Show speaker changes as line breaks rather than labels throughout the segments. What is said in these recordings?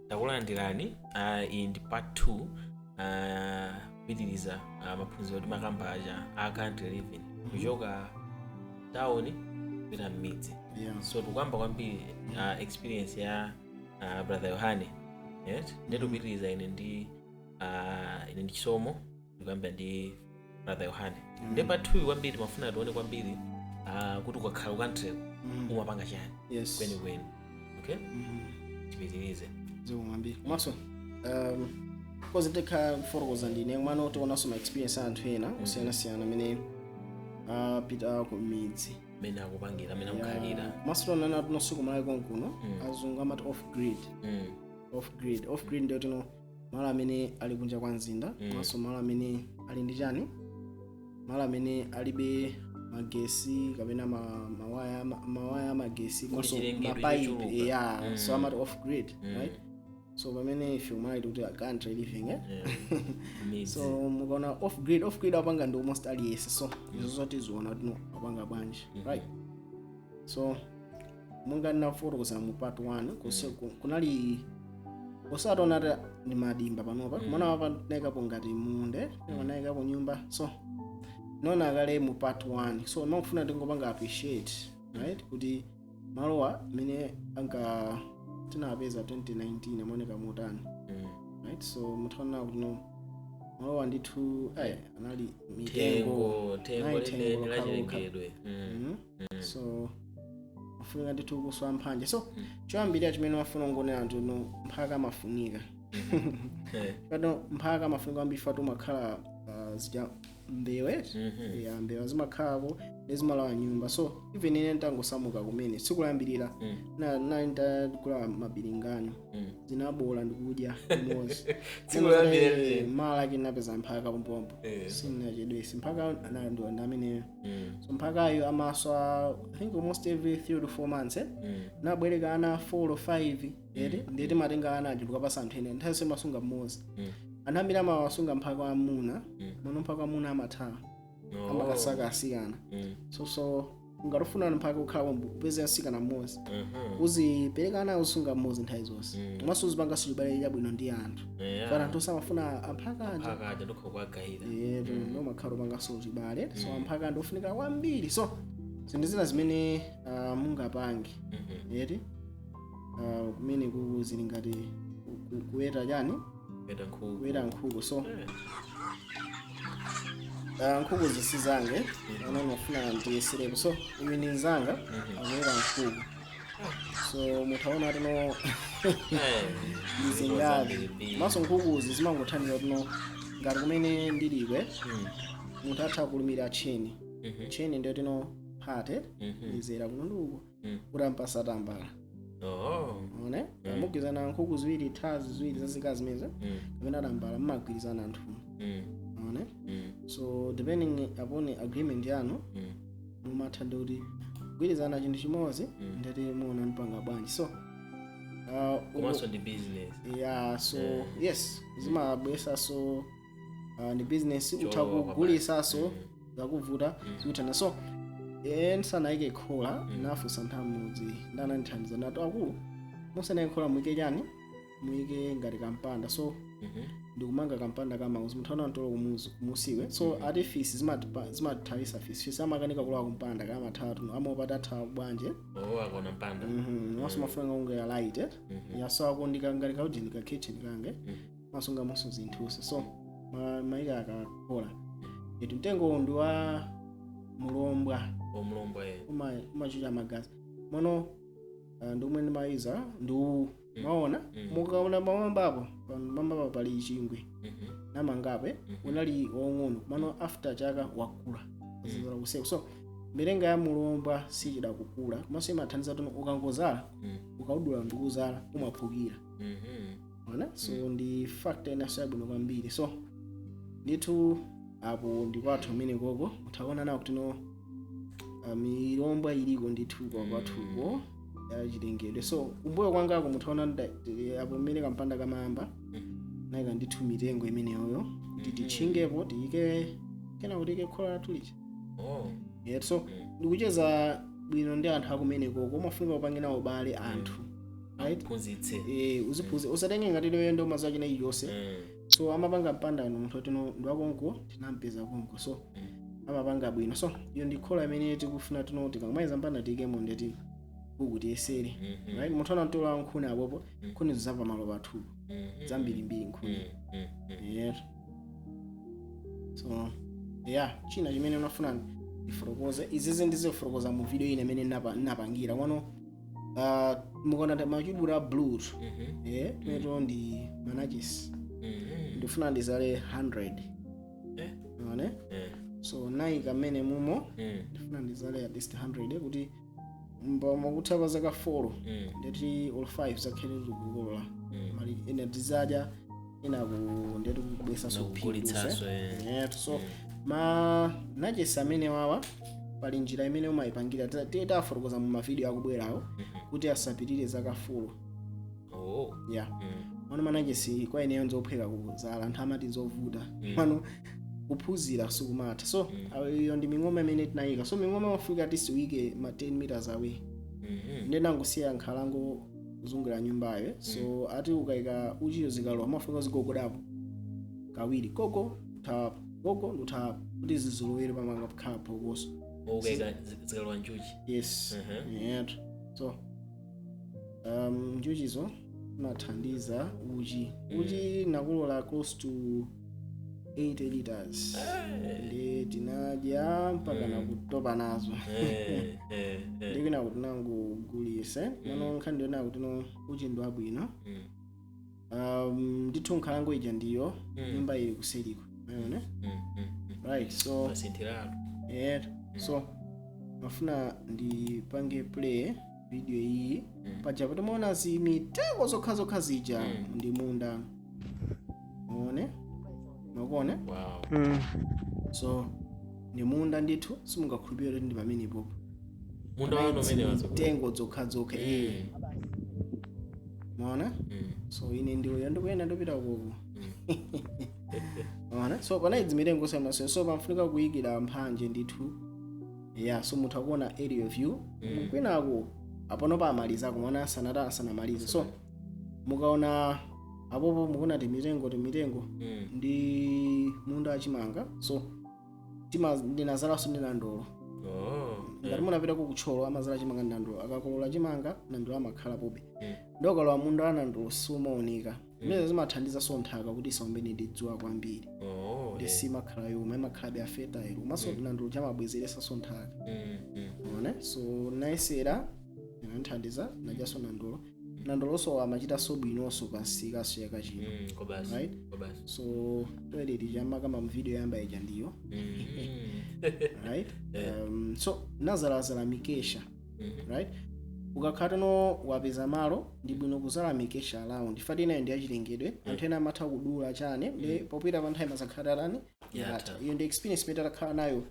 Takulandirani. Iyi ndi part 2, kupitiriza maphunziro timakamba aja a country living, kuchoka town kupita m'midzi. So tikuyamba kwambiri experience ya Brother Yohane, yes? Ndiye tikupitiriza ine ndi Chisomo, ndikuyamba ndi Brother Yohane. Ndiye part 2 kwambiri timafuna tione kwambiri kuti ukakhala ku country umapanga chani kwenikweni. Okay, tipitirize.
Zikomo kwambiri. Komanso kozi tikha kufotokoza ndine mwana, tionanso ma experience a anthu ena osiyanasiyana amene apita ku midzi,
amene akupangira, amene akukhalira.
Komanso tionana tinonso kumalawi konkuno, azungu amati off grid. Off grid, off grid ndiyo tino malo amene ali kunja kwa mzinda, komanso malo amene ali ndi chani, malo amene alibe magesi kapena mawaya mawaya amagesi, komanso
chilengedwe
mapaipi.
chochuluka.
Yeah, so amati off grid, right? So pamene ife kumalawi tikuti country living, eh?
Yeah. Midzi.
So mukaona off grid, off grid apanga ndi almost aliyense. So izo zoti ziona kuti no, apanga bwanji, right? So monga ndinafotokoza mu part 1, kunali osationa ati ndi madimba panopa, kumana apa tinayikapo ngati munde, tinayikapo nyumba. So nona kale mu part 1, so makufuna tingopanga appreciate, right, kuti malowa amene anka tinapeza 2019 amaoneka motani, right? So muthaona kuti no, malowa ndithu anali mitengo.
Thengo, thengo.
Nayi thengo
Lileni la
lokhalokha.
chilengedwe.
So mafunika ndithu kuswa mphanje. So choyambirira chimene mafuna ngonera anthu no, mphaka amafunika. Pato mphaka amafunika kwambiri, fatu umakhala zija mbewe. Ya, mbewa zimakhalapo ndi zimalowa nyumba. So even ine ntangosamuka kumene, tsiku loyambirira na nditagula mabilingano, zinabola ndikudya limodzi.
Tsiku loyambirira.
Mala ake napeza mphaka pompompo. Sinachedwesi mphaka ndi ameneyo. So mphakayo amaswa, I think, almost every 3 to 4 months, eh? Nabwereka ana 4 or 5 ere, ndiye timatenga ana aja tukapasa anthu ene. Nthawi zonse masunga mmodzi. Anthu ambiri amawasunga mphaka wamuna. Mano mphaka wamuna amathawa, amakasaka asikana. So ungatofuna mphaka kukhala pombo, upeze asikana mmodzi, uzipereka ana, usunga mmodzi nthawi zonse. Komanso uzipanganso chibale chabwino ndi anthu. Fana anthu samafuna amphaka aja.
Mphaka aja ndikho kuwagayira.
Yetu ndo makhala upanganso chibale. So amphaka ndiofunika kwambiri. So zinthu zina zimene mungapange, eti, kumene zili ngati kuweta chani?
Kuweta nkhuku.
Kuweta nkhuku. So nkhuku zisizange ana mafuna ndiyeserepo. So uyu ni nzanga akuweta nkhuku. So muthaona tino ndizingati. Maso nkhukuzi zimangothandiza tino ngati kumene ndilikwe, munthu atha kulumira tcheni. Tcheni ndiyo tino phate, mizera kuno ndi uko, kuti ampasa tambala. One mugwirizana nkhuku ziwiri, thazi ziwiri zazikazi zimenezo, kapena tambala, mmagwirizana anthu. One so depending upon agreement yanu, mumatha ndi kuti kugwirizana chinthu chimodzi, ndati muona mpanga bwanji. So
Komanso ndi business.
Yeah, so yes, zimabwesaso, ndi business, utha
Cholowa.
kugulisaso zakuvuta zikuthana. So ndisanayike khola, nafunsa nthamudzi, ndanandithandiza, ndati, "Akulu, musanayike khola muyike chani? Muyike ngati kampanda." So ndikumanga kampanda kamauzi. Munthu ana mtolo kumuzi kumusiwe. So ati fisi zimatithawisa fisi. Fisi amakanika kulowa kumpanda kamatatu, amaopa tathawa bwanje.
Oh, akona mpanda.
Maso mafuna ngaunge ya light, eh? Ya, so akundika ngati kaujini ka kitchen kange, masunga monso zinthuso. So maika akakhola itu, mtengo ndi wa mulombwa.
Omulombo, eh.
Umachucha magazi mono, ndi umwe ndimayiza ndi uwu, maona. Mukaona pamwambapo, pamwambapo pali chingwe namangape. Unali wong'ono, mano after chaka wakula, zizala kuseko. So mitengo ya mulombwa sichida kukula, komanso imathandiza kuti ukangozala, ukaudula ndikuzala, umaphukira. Ona, so ndi factor inanso yabwino kwambiri. So ndithu apo ndikwathu umene koko utaona nawo kuti no, milombwa iliko ndithu kwa kwathuko yachilengedwe. So kumbuyo kwangako muthaona apo mmene kampanda kamayamba, nayika ndithu mitengo imeneyoyo kuti titchingepo, tiyike kena kuti ike khola lathu lija. Yeah, so ndikucheza bwino ndi anthu akumeneko, umafunika upange nawo ubale anthu. Right.
Phunzitse.
Uziphunzitse, usatenge ngati iweyo ndo mazuwa china iliyonse. So amapanga mpandano munthu otino ndiwakonko, tinampeza konko, so amapanga bwino. So iyo ndi khola imene tikufuna tino tikamaliza mpanda tiyikemo, ndeti buku tiyesere. Right, munthu anatola nkhuni apopo, nkhuni zizapa malo pathupo zambirimbiri nkhuni. Yeah. So yeah, china chimene unafuna ndifotokoze, izizi ndizifotokoza mu video ine imene napangira kwano. Mukaona machubura blue, tumeto ndi manachis. Ndifuna ndizale 100. One. So nayika mmene mumo. Ndifuna ndizale at least 100 kuti makutha pa zaka 4 ndeti all 5 zakhale tikukolola. Mali ena tizadya, ena ku ndeti kubwesaso.
Nakugulitsaso, eh.
Yeah, so ma nachesi amene wawa pali njira imene umayipangira, tiye tafotokoza mu mavideo akubwerawo kuti asapitirire zaka 4. Yeah. Mano manachesi kwa ineyo nzophweka kuzala, anthu amati zovuta. Mano kuphunzira sikumatha. So iyo ndi ming'oma imene tinayika. So ming'oma mafika at least uyike ma 10 meters away. Ndinangosiya nkhalango kuzungulira nyumbayo. So ati ukayika uchiyo, zikalowa mafika zigogodapo kawiri, gogo uthawapo, gogo nduthawapo, kuti zizolowere pamanga kukhala phokoso.
Ukayika zikalowa njuchi?
Yes. Yeah. So njuchizo imathandiza uchi. Uchi nakulola close to 80 liters. Ndi tinadya mpaka nakutopa nazo. Ndikina kuti nangugulise mano nkhani ndiona kuti no uchi ndi wabwino. Ndithu nkhalango ija ndiyo nyumba ili kuseriko mayone. Right, so
Masinthiratu.
Yeah, so mafuna ndipange play video iyi. Paja patimaona zimitengo zokhazokha zija ndi munda, muone, mukuone. So ndi munda ndithu, simungakhulupirire kuti ndi pamenepopo.
Munda wanu umene wazo.
Mitengo zokhazokha, eh. Maona? So ine ndiuyo ndikuyenda ndipita kuku. Maona? So panali mitengo siyana, so pamfunika kuyikira mphanje ndithu. Yeah, so mutha kuona area view. Kwinaku apano pamaliza kumaona asanata asanamalize. So mukaona apopo mukuona timitengo timitengo ndi munda wachimanga. So ndinazalanso ndi nandolo. Ngati munapita kutcholo, amazala chimanga ndi nandolo. Akakolola chimanga, nandolo amakhala pobe. Ndokalowa munda wa nandolo siumaoneka. Imene zimathandiza nthaka kuti isaombene ndi dzuwa kwambiri. Ndi simakhala yoma, imakhalabe ya fertile. Komanso nandolo chamabwezeresanso nthaka. One, so nayesera, inandithandiza, nadyaso nandolo. Nandolonso amachitanso bwinonso pansikaso yakachino.
Kobasi.
Right?
Kobasi.
So toilet chamakamba mu video yamba ija ndiyo. Right.
Yeah.
So nazalazala mikesha. Right, ukakhala no wapeza malo, ndi bwino kuzala mikesha around. Fati inayo ndi yachilengedwe, anthu ena amatha kudula chane ndi popita pa nthawi mazakhala tani?
Yatha.
Yatha. Iyo ndi experience imene takhala nayo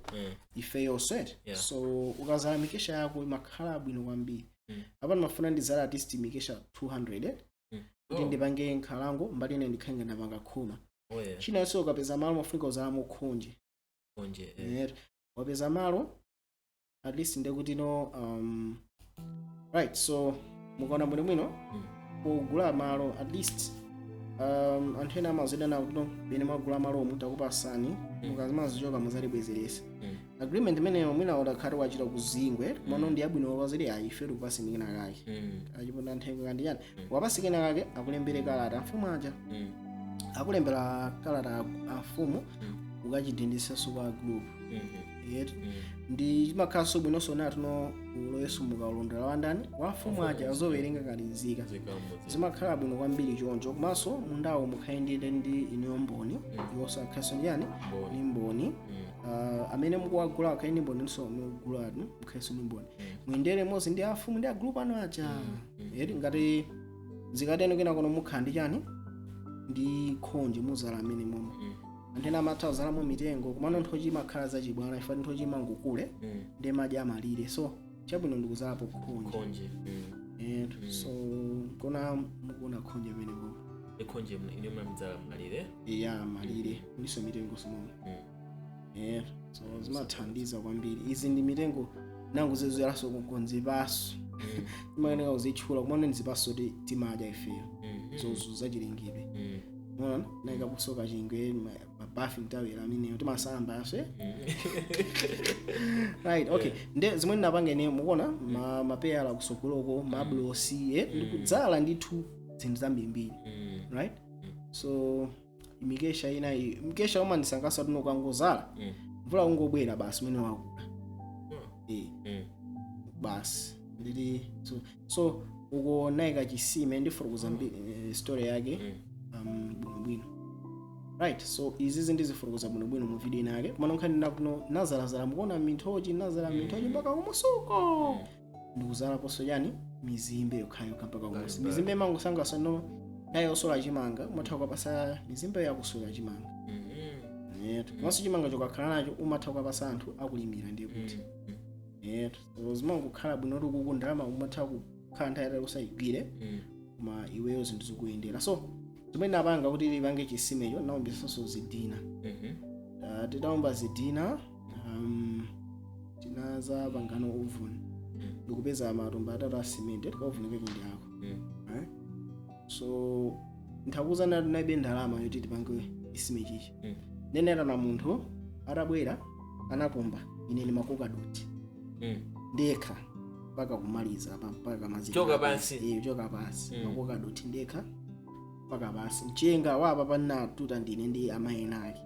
ifeyonso.
Yeah.
So ukazala mikesha yako imakhala bwino kwambiri. Apa ndimafuna ndizala at least mikesha 200, eh? Kuti ndipange nkhalango, mbali ine ndikhale ndapanga khoma. Chinanso, ukapeza malo mafunika uzalamo khonje.
Khonje, eh.
Wapeza malo at least ndekuti no, right, so mukaona bwinobwino pogula malo, at least anthu ena amazida nawo kuti no, pene mwagula malomu takupasani, mukazimazichoka muzalibwezeresa. Agreement imeneyo mwina udakhati wachita kuzingwe mano ndi abwino wazili ayi, ife tikupaseni kena kake. Achiponda nthengo kandiyani, wapasi kena kake, akulembere kalata mfumu aja. Akulembera kalata a mfumu, ukachidindisenso kwa group. Yet ndi chimakhalanso bwinonso natuno uloyeso mukaulondola wandani wa mfumu aja azowerenga kali nzika. Zimakhala bwino kwambiri choncho. Komanso mundawo mukhayendere ndi inuyo mboni, iwonso akhalenso ndi yani?
Mboni.
Ndi mboni. Amene mukuwagula akhale ndi mboni, nso mugulatu mukhalenso ndi mboni. Muyendere modzi ndi afumu ndi agrupu anu aja. Eti ngati zikateno kena kono mukhala ndi chani? Ndi khonje muzala amene momwe. Anthu ena amatha kuzalamo mitengo, komano nthochi imakhala zachibwana ifa nthochi imangokule ndi madya amalire. So chabwino ndikuzalapo khonje.
Khonje.
So kona mukuona khonje pamenepo.
Ikhonje ine mnamdzala malire.
Ya, malire muliso mitengo somwe. So zimathandiza kwambiri. Izi ndi mitengo nangu zezuyalaso kukonzipaso. Timayenera kuzitchula, kumene ndizipaso timadya ifeyo. Zozo zachilengedwe. Mona nayikaponso kachingwe, mabafi ntawera ameneyo timasamba ase. Right, okay. Nde zimwe ndinapanga ine, mukuona mapeyala kusogoloko, mabulosi, ndikudzala ndithu zinthu zambirimbiri. Right, so mikesha inayi, mkesha umandisangalatsa tuno, ukangozala, mvula kungobwera, basi, umene wakula. Basi ndili so uko nayika chisime, ndifotokoza story yake bwinobwino. Right, so izizi ndizifotokoza bwinobwino mu video inake. Kumana nkhani nakuno nazalazala, mukuona minthochi, nazala minthochi mpaka kumusuko. Ndikuzalaponso yani mizimbe yokhayokha mpaka kumusi. Mizimbe imangosangalatsa no nthawi yosola chimanga, umatha kukapasa mizimbe yakusola chimanga. Yetu, komanso chimanga chokakhala nacho umatha kukapasa anthu akulimira, ndiye kuti yetu, so zimangokhala bwino kuti kuku ndalama umatha kukhala nthawi yatali usayigwire, koma iweyo zinthu zikuyendera. So zimene napanga kuti lipange chisimecho, naumbisanso zidina. Titaumba zidina, tinaza pangano oven, ndikupeza matumba atatu a cement, tikaovuni keke ndi ako. Right? So nthakuza naibe ndalama yoti tipange chisime chichi. Nenera munthu atabwera anakumba, ine ndimakoka doti ndekha mpaka kumaliza mpaka maziko.
Choka pansi.
Eh, choka pansi. Makoka doti ndekha mpaka pansi. Mchenga wapa panatuta ndine ndi amayi ake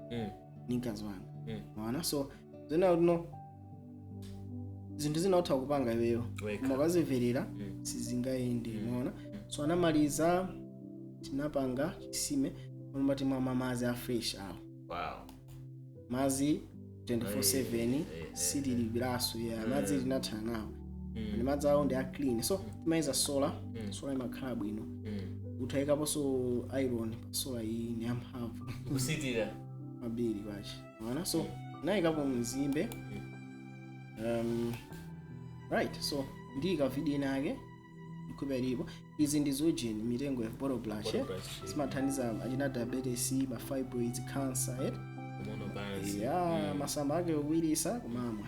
ndi mkazi wanga. Wana, so zina no zinthu zina utha kupanga iweyo
Wekha.
mukazimverera sizingayende. Mwaona, so anamaliza, tinapanga chisime pamati timamwa madzi a fresh awo. Madzi 24/7. Sitilipiraso ya madzi, tinathana nawo. Ndi madzi awo ndi a clean, so timayiza solar. Solar imakhala bwino. Uthayikaponso iron pa solar, iyi ni yamphamvu.
Kusitira.
Mabiri kwachi, mwaona, so nayikapo mzimbe. Right, so ndiyika video inake ikhupa ilipo. Izi ndi zojeni, mitengo ya bottle brush, eh?
Bottle brush.
Zimathandiza achina diabetes, ma fibroids, cancer, eh?
Kumono pansi.
Ya, masamba ake kuwirisa kumamwa.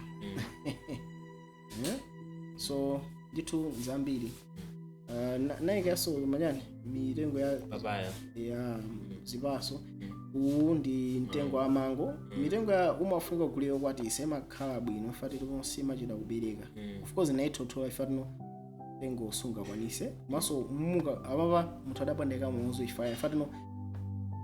Eh? So ndithu zambiri. Nayikanso manyani, mitengo ya
Papaya.
Ya zipaso. Uwu ndi mtengo wa mango. Mitengo ya umafunika kugulira kwatisa, imakhala bwino fatiri konse imachita kubereka. Of course naithothola ifatino mtengo usungakwanise, komanso mumuka apapa munthu adapandeka muzu ifaya fatino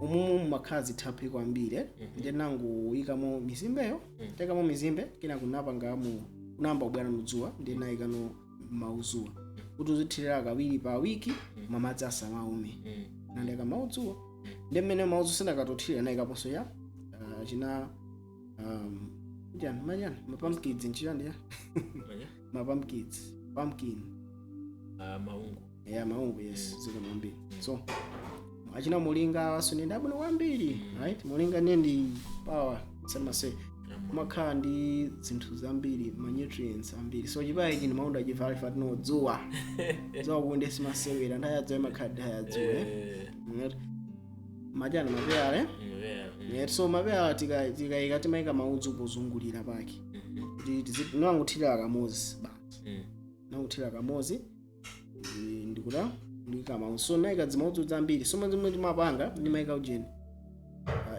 umumu mumakhala zithaphwi kwambiri, eh? Ndi nanguyikamo mizimbeyo. Tekamo mizimbe kina kunapangamo, kunamba kubwera mudzuwa, ndi nayikano mauzuwa kuti uzithirira kawiri pa wiki, mamadzi asamaume. Nandeka maudzuwa, ndi mmene maudzu sindakatothirira, nayikaponso ya china chani manyani, mapumpkins nchiyani ya?
Manya?
Mapumpkins, pumpkin.
Ah, maungu.
Ya maungu, yes. Ziko kwambiri. So achina mulinga awaso ndi abwino kwambiri. Right, mulinga ndiye ndi power samase, kumakhala ndi zinthu zambiri, ma nutrients ambiri. So chipayi ichi ndi maunda achivala fatino dzuwa, dzuwa kunde simasewera, nthawi ya dzuwa imakhala nthawi ya dzuwa, eh?
Eh,
Majani mapeyala, eh?
Yeah.
Yeah, so mapeyala tikayika timayika maudzu pozungulira pake kuti nanguthirira kamozi basi. Nanguthirira kamozi ndikuta ndikuyika maudzu, so nayika zimaudzu zambiri. So zimwe timapanga ndimayika ujeni,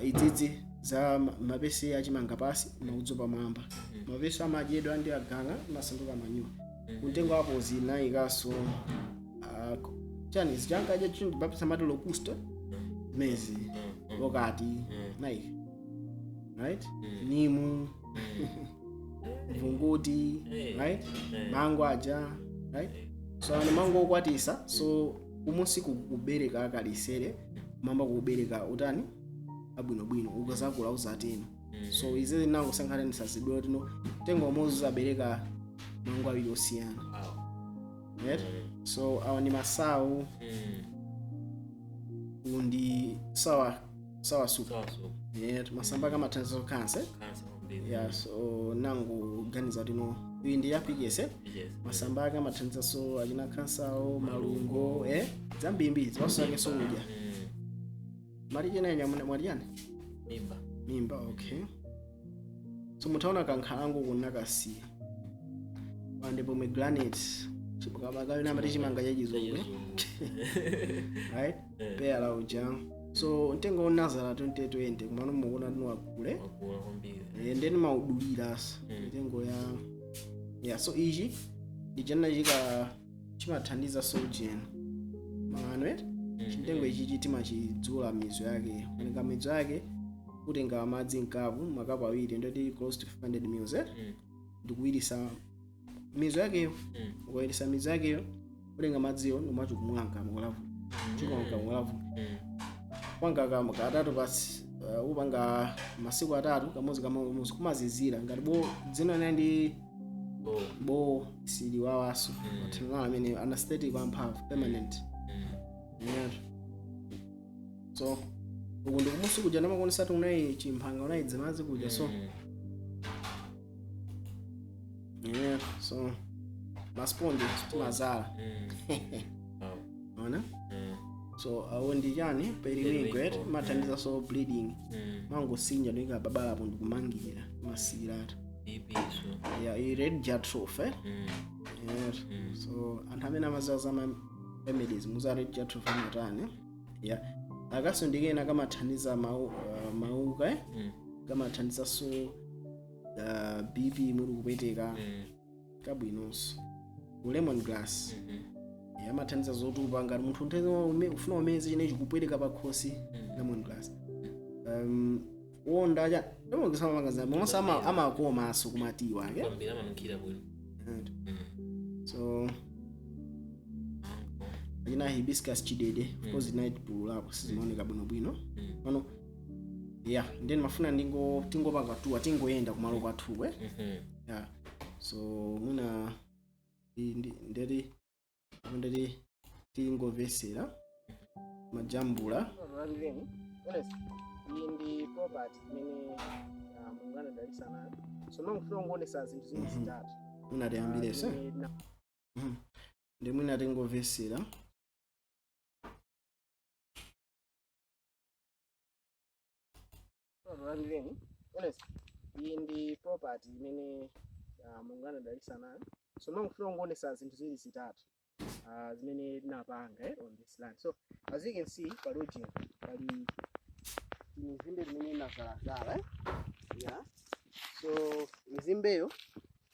idzidzi za mapesi achimanga pasi, maudzu pamwamba. Mapesi amadyedwa ndi aganga, masanduka manyowa. Mtengo apo zinayikaso chani zichanga cha bapisa amati locusta mezi lokati nayika, right? Nimu, vunguti. Right. Mango aja, right? So ani mango okwatisa, so umunsi kubereka akalisere, mamba kubereka utani abwinobwino, ukazakula uzatena. So izi nango sankhale ndisazidwira tino tengo umodzi uzabereka mango awiri osiyana. Right? So awa ndi masawu. Uwu ndi sour, sour soup.
Sour soup.
Yeah, masamba kamathandiza cancer.
Cancer kwambiri.
Yeah, so nango ganiza tino iyi ndi ya PKS, eh?
Yes.
Masamba ake amathandiza so achina kansawo, malungo, eh, zambirimbiri, zipaso zake so kudya. Mali chena nyamuna mwali yani?
Mimba.
Mimba, okay. So mutaona kankhalango kunakasiya pande pomegranate. Kapena amati chimanga cha chizungu, eh?
Chizungu.
Right. Peyala uja, so mtengo unazala 2020, kumano mukuona tiwakule.
Wakula kwambiri.
Ndeni mauduliraso mitengo ya, yeah. So ichi ndi chana chika chimathandiza sojena mang'ano, eti? Chimtengo ichichi timachidzula mizu yake, kutenga mizu yake, kutenga madzi mkapu, makapu awiri, ndoti close to 500 mils, eh? Ndikuwirisa mizu yakeyo. Ukawirisa mizu yakeyo, kutenga madziyo ndimachikumwa mkamwa, chikwa mkamwa. Panga katatu pasi, upanga masiku 3, kamodzi kamodzi, kumazizira ngati bo dzina naye ndi
Bo.
Bo siliwawaso. Mathanalo amene anesthetic wamphamvu permanent. Yeah. So uku ndikumusi kuja ndamakonesa ti unayi chimphanga, unayi dzimadzi kuja, so yeah, so masponge timazala.
Wow.
Ona. So awo ndi chani? Periwinkle.
Periwinkle.
Mathandiza so bleeding. Mangosinja ndika babalapo ndikumangirira masirata.
BP so.
Yeah, i red jatropha, eh? Yeah. So anthu amene amaziwa za ma remedies muza red jatropha amatani? Yeah, akaso ndikena kamathandiza mauka, eh? Kamathandiza so BP, muli kupweteka. Kabwinonso lemon grass. Yeah, amathandiza zotupa, ngati munthu nthawi ufuna umeze chine chikupweteka pakhosi. Lemon grass, wonda cha lemon grass amapanga za monse, amakomanso kumatiwa ake.
Kwambiri, amanunkhira bwino.
So achina hibiscus, chidede, of course inayitipululapo, sizimaoneka bwinobwino. Pano, yeah, then mafuna ndingo tingopanga tuwa, tingoyenda kumalo kwathu, eh? Yeah, so mwina ndeti ndeti tingomvesera majambula.
Iyi ndi property imene Mulungu anadalitsa nayo, so ndikufuna kungoonesa zinthu zimwe zitatu.
Mwina tiyambirese.
Zimene
Ndi mwina tingomvesera.
Honest, iyi ndi property imene Mulungu anadalitsa nayo, so ndikufuna kungoonesa zinthu ziwiri zitatu zimene tinapanga, on this land. So as you can see, pali ujeni, pali mizimbe imene inazalazala, eh? Yeah, so mizimbeyo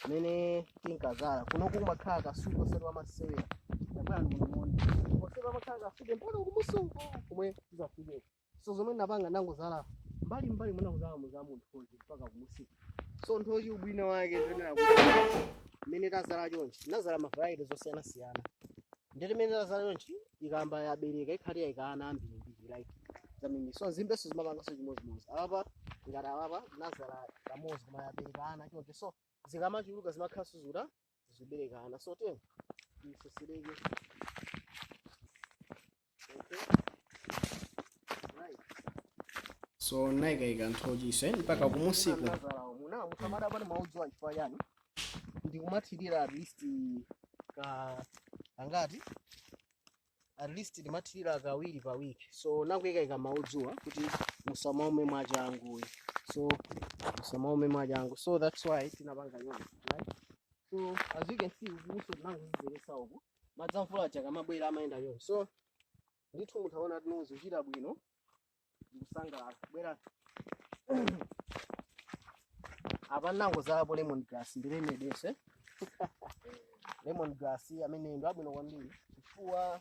imene tinkazala kunoku, kumakhala kasupe osati wamasewera. Tabwera ndikunomuone osati pamakhala kasupe mpaka kumusuko komwe tizafikeko. So zomwe ndinapanga, ndangozala mbali mbali, mwina kuzala muza munthochi mpaka kumusika. So nthochi ubwino wake ndionera kuti mmene tazala chonchi, tinazala ma variety zosiyanasiyana, ndeti mmene tazala chonchi, ikamba yabereka ikhali yayikana ambirimbiri like zamimi. So nzimbeso zimapanganso chimodzimodzi. Apapa, ngati apapa tinazala kamodzi koma yaberekana choncho, so zikamachuluka zimakhalanso zuta ziberekana. So ten isesereke. Okay, right.
So nayikayika nthochiso, eh? Mpaka kumusiku.
Muna musamada pane maudziwa chifukwa chani ndikumathirira at least ka angati, at least ndimathirira kawiri pa week. So nakuyikayika maudzuwa kuti musamaume mwachangu, so musamaume mwachangu, so that's why tinapanga nyonga, right? So as you can see, ukuso tinangozizeresa uku, madzi amvula aja kamabwera amayenda choncho. So ndithu muthaona tinozi kuchita bwino, ndikusangalala kubwera apa. Nangozalapo lemon grass, ndi remedies. Lemon grass amene ndi abwino kwambiri chifukwa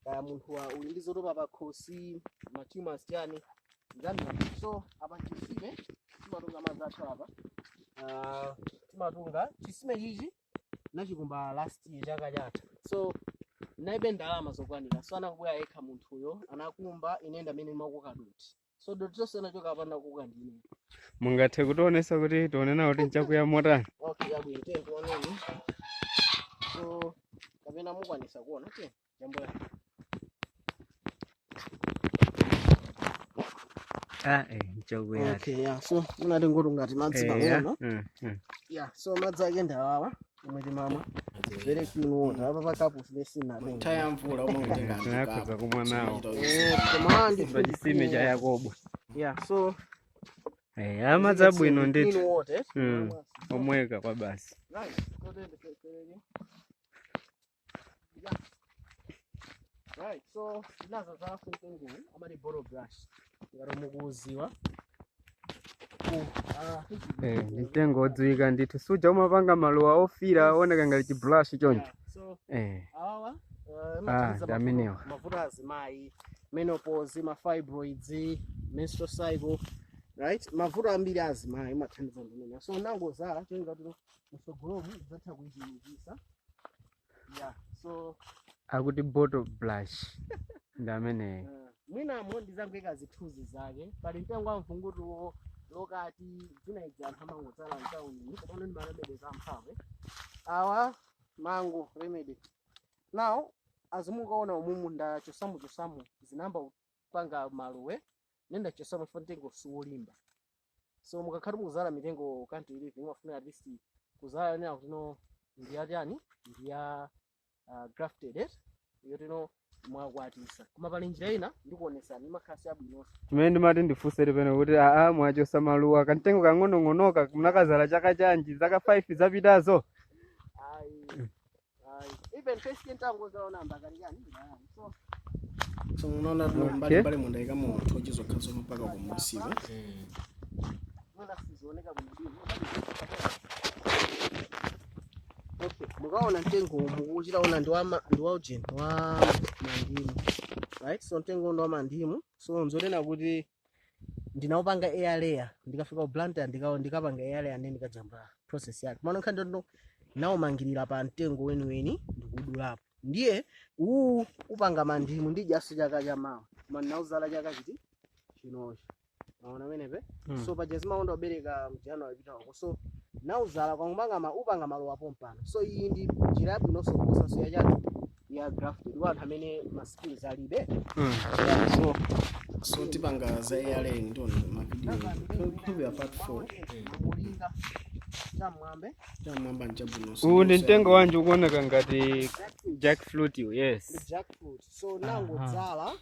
kaya munthu uli ndi zotopa pa khosi, ma tumors, chani zambiri. So apa chisime timatunga madzi athu apa. Timatunga chisime chichi nachikumba last year, chaka chatha, so naibe ndalama zokwanira, so anakubwera yekha munthuyo, anakumba, ine ndamene ndimakoka doti, so doti lonse anachoka apa, nakoka ndine.
Mungathe kutionesa kuti tionena kuti nchakuya motani?
Okay, yabwino, tiye tioneni. So kapena mukwanisa kuona, tiye jambula.
Ah, eh, nchakuya.
Okay, yeah, so munati ngoti ngati madzi pang'ono. Yeah, so madzi ake ndawawa omwe timamwa, very clean water. Apa pakapu simesinatenga.
Nthawi ya mvula umangotenga.
Tinakhoza kumwa nawo.
Koma ndi
pa chisime cha Yakobo.
Yeah, so
Eh, amadzi abwino ndithu.
Clean water.
Omweka kwa basi.
Right, so then the Yeah, right. So ndinazo zaso mtengo amati bottle brush, ngati mukuuziwa.
Eh, ndi mtengo wodziwika ndithu, suja umapanga maluwa ofira oneka ngati chibrush choncho.
Yeah, so awawa
Ah,
imathandiza
ndi amenewa.
Mavuto azimayi, menopause, ma fibroids, menstrual cycle, right? Mavuto ambiri azimayi imathandiza ndimene. So nangozala cholinga kuti msogolomu zatha kuichulukisa. Yeah, so
Akuti bottle brush ndi ameneyo.
Mwinamo ndizangoika zithunzi zake. Pali mtengo wa mvungutuwo lokati dzina idzi anthu amangodzala mtawuni, komano ndi maremedy zamphamvu awa, mango remedy. Now azimukaona umumu ndachosamu chosamu, zinamba kupanga maluwe, nenda chosamu chifukwa mtengo siwolimba. So mukakhala mukuzala mitengo country living, umafuna at least kuzala nena kuti no, ndiyachani, ndiya grafted, eh? Iyo tino mwakwatisa. Koma pali njira ina ndikuonesani, imakhala yabwinonso.
Chimene ndimati ndifunsere pano kuti aa, mwachosa maluwa kamtengo kang'onong'onoka, munakazala chaka chanji? Zaka 5 zapitazo?
Ayi, ayi, even first ntango zaona mbakali chani ndayani. So
So unaona tuno mbali mbali mundayikamo nthochi zokha mpaka kumusiku.
Mwina sizioneka bwinobwino. Okay, mukaona mtengo mukuchitaona ndi wa ujeni wa mandimu, right? So mtengo ndi wa mandimu. So nzonena kuti ndinaupanga air layer, ndikafika ku Blantyre ndikapanga air layer, ndi ndikajambula process yake. Mano nkhani ndo naumangirira pa mtengo weniweni ndikudulapo, ndiye uwu upanga mandimu ndidyaso chaka chamawa, koma ndinauzala chaka chiti chinochi. Maona menepe? So paja zimakonda kubereka mJanuary pitawako, so nauzala kwangumanga upanga maluwa pompano. So iyi ndi njira yabwinonso kuposanso yachani, ya grafted, kwa anthu amene ma skills alibe. Yeah, so
So tipanga za air layering ndiona mavideo khupira part 4.
Mulinga chamwambe.
Chamwamba nchabwinonso.
Uwu ndi mtengo wanji ukuoneka ngati jackfruit iwu?
Ndi
Yes.
jackfruit. So nangodzala.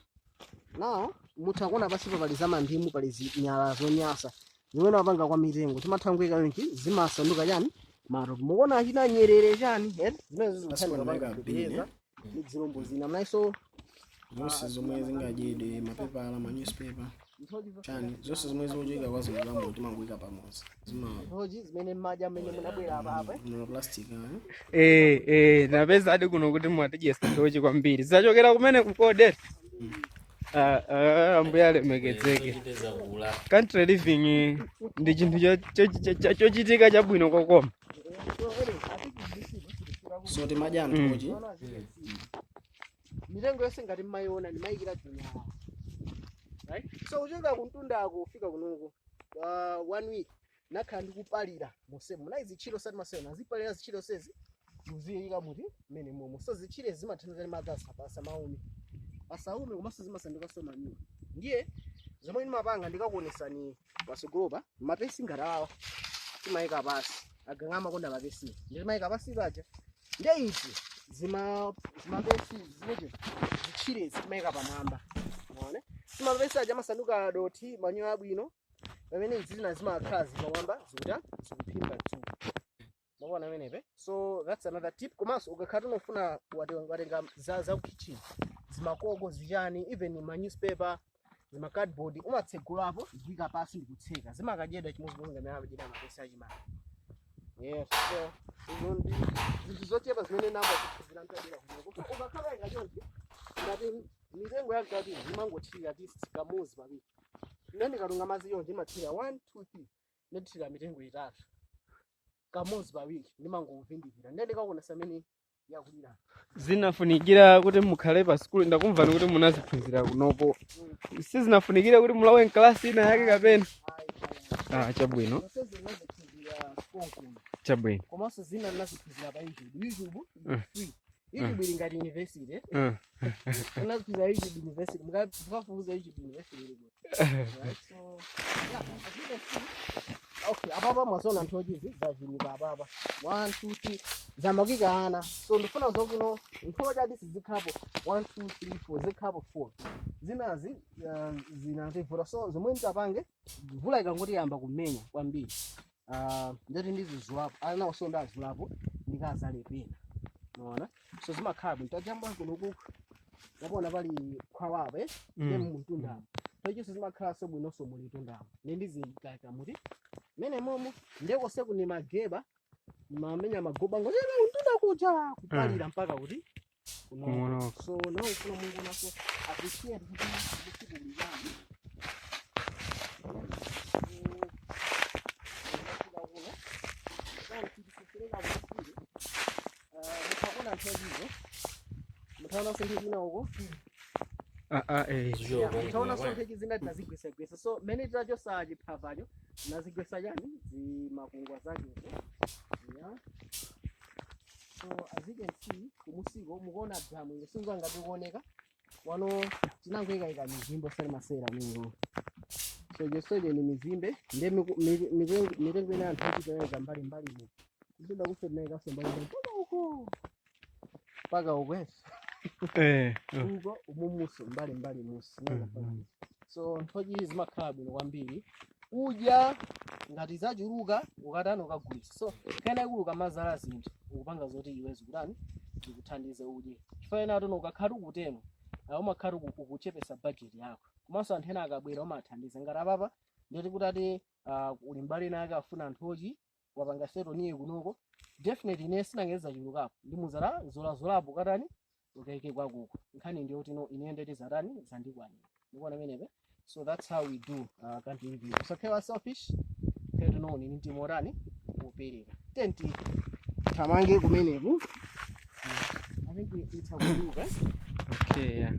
Now mutha kuona pasipo pali za mandimu, pali zinyala zonyasa zimene wapanga kwa mitengo, timatha kuika yonchi, zimasanduka chani, matope. Mukuona achina nyerere chani, eh? Zimene
Pasipo ndayika bin, eh?
ndi zilombo zina mnaiso.
Zonse zomwe zingadyedwe, mapepala, ma newspaper, chani, zonse zomwe zikuchokera kwa zimbulambo timangoyika pamodzi zima
Nthochi zimene mmadya mmene munabwera apa apa.
Ma plastic, eh?
Eh, napeza adi kuno kuti mwatidyesa nthochi kwambiri, zachokera kumene kukode. Ah, ah, ambuye alemekezeke.
Zochiteza kula.
Country living ndi chinthu chochitika chabwino kokoma.
So timadya nthochi.
Mitengo yonse ngati mmayiona ndimayikira zinyala, right? So kuchoka kuntundako kufika kunuku, one week nakhala ndikupalira mosemo munayi zitchire osati masewera, nazipalira zitchire sezi muziyika muti mmene momo. So zitchire zimathandiza ndi madzi asamaume, asaume, komanso zimasandukanso manure. Ndiye zomwe ndimapanga ndikakuonesani pasogolopa. Mapesi ngati awa timayika pasi, aganga amakonda mapesi, ndimayika pasi paja. Ndiye izi zimapesi zimeje zitchire zimayika pamwamba, maone simapesi aja amasanduka doti, manyoya abwino, pamene izi zina zimakhala zipamwamba zikuta zikuphimba dzuwa. Maona amenepe? So that's another tip. Komanso ukakhala unofuna watenga za kitchen, zimakoko, zichani, even ma newspaper, zima cardboard, umatsegulapo zikuika pasi ndikutseka, zimakadyedwa chimodzimodzi ngamene amadyedwa mapesi achimanga. Yes, so izo ndi zinthu zochepa zimene namba kuphunzira mtadera kuno. So ukakhala ikachonchi ngati mitengo yakati imangothirira at least kamodzi pa wiki. Ine ndikatunga madzi yonje imathirira 1 2 3, ndithirira mitengo itatu kamodzi pa wiki, ndimanguvindikira. Ndiye ndikakuonesa amene yakulira.
Zinafunikira kuti mukhale pa sukulu? Ndakumvani kuti munaziphunzira kunopo. Sizinafunikira kuti mulowe mkalasi ina yake kapena?
Ayi.
Ah, chabwino.
Zonse zinaziphunzira konkuno.
Chabwino.
Komanso zina ndinaziphunzira pa YouTube. YouTube free, YouTube ili ngati university. Unaziphunzira YouTube University, mukafufuza YouTube University ili right. So yeah, as you can see, okay, apapa mwazona nthochi zachuluka apapa, 1 2 3, zamakika ana. So ndifuna zokuno nthochi adisi zikhapo 1 2 3 4, zikhapo 4, zinazi zinativuta. So zomwe nditapange, mvula ikangoti yamba kumenya kwambiri, ndati ndizizulapo ana, so ndazulapo ndikazalepena. Unaona? So zimakhala bwino. Tajamba kuno wabona pali khwawapo eh ndi mumtundamo. Tochonso zimakhala so bwinonso muli tundamo. Ndi ndizikaka muti mene momo ndeko seku ni mageba mamenya magoba ngozera mtunda kuja kupalira mpaka kuti kuno.
Kuno.
So no kuno Mungu naso appreciate kuti kusiku kulijani. Mutaona nthojizo, mutaona nthoji uko.
Ah ah eh.
Mutaona nthoji zina tinazigwesagwesa, so mene titachosa chiphavacho tinazigwesa chani zimakungwa zakezo. Yeah. So as you can see, kumusiko mukuona damu ile sinzo ngati kuoneka wano tinangoyikayika mizimbe osati masera amenewo. So josoje ni mizimbe nde mitengo ina anthu achitoyeza mbali mbali mu kusinda kuseneka mbali mbali mpaka uko mpaka ukwenso uko umumuso mbali mbali musi. So nthoji zimakhala bwino kwambiri udya ngati zachuluka ukatani ukagulitsa. So kena ikuluka mazala zinthu ukupanga zoti iwe zikutani zikuthandize udye, chifukwa ena atono ukakhala ukutemo umakhala ukuchepesa budget yako. Komanso anthu ena akabwera umathandiza ngati apapa ndiyoti kuti ati uli mbali nake afuna nthoji wapanga seto niye kunoko definitely ine sinangeza chulukapo ndimuzala zolazolapo katani ukaike kwakuko nkhani ndiyo kuti no ine ndeti zatani zandikwanira ndikuona menepe. So that's how we do country living. So khewa selfish khetu no ni mtimorani upereka tenti thamange kumeneku. I think ithakuduka.
Okay, yeah.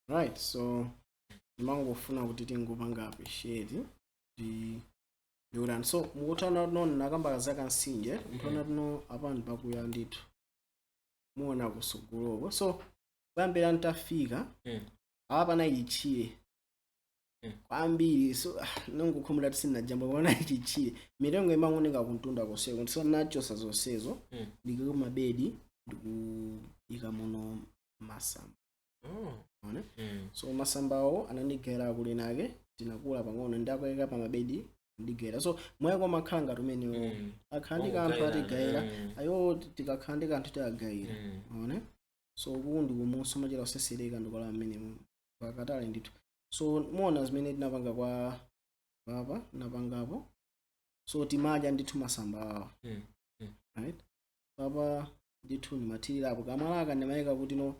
Right, so ndimangofuna kuti tingopanga appreciate ndi ndiurani. So mukuthaona tino nakamba za kansinje, muthaona tino apani pakuya ndithu muona kusogoloko. So kuyambira ntafika apa panali chitchire kwambiri. So nongokhumula tisinajamba panali chitchire, mitengo imangooneka kuntunda konseko. So nachosa zonsezo ndikuyika mabedi ndikuyika muno masamba. One. So masambawo anandigayira kuli nake tinakula pang'ono ndakuyika pa mabedi ndigayira. So mwayiko makhala ngati umenewo akhala ndi kanthu atigayira ayo tikakhala ndi kanthu tiagayira. One. So uku ndi kumuso machera kusesereka ndikola amenemo pakatali ndithu. So muona zimene tinapanga kwa papa napangapo. So timadya ndithu masamba awa. Right, papa ndithu ndimathirirapo kamwalaka ndimayika kuti no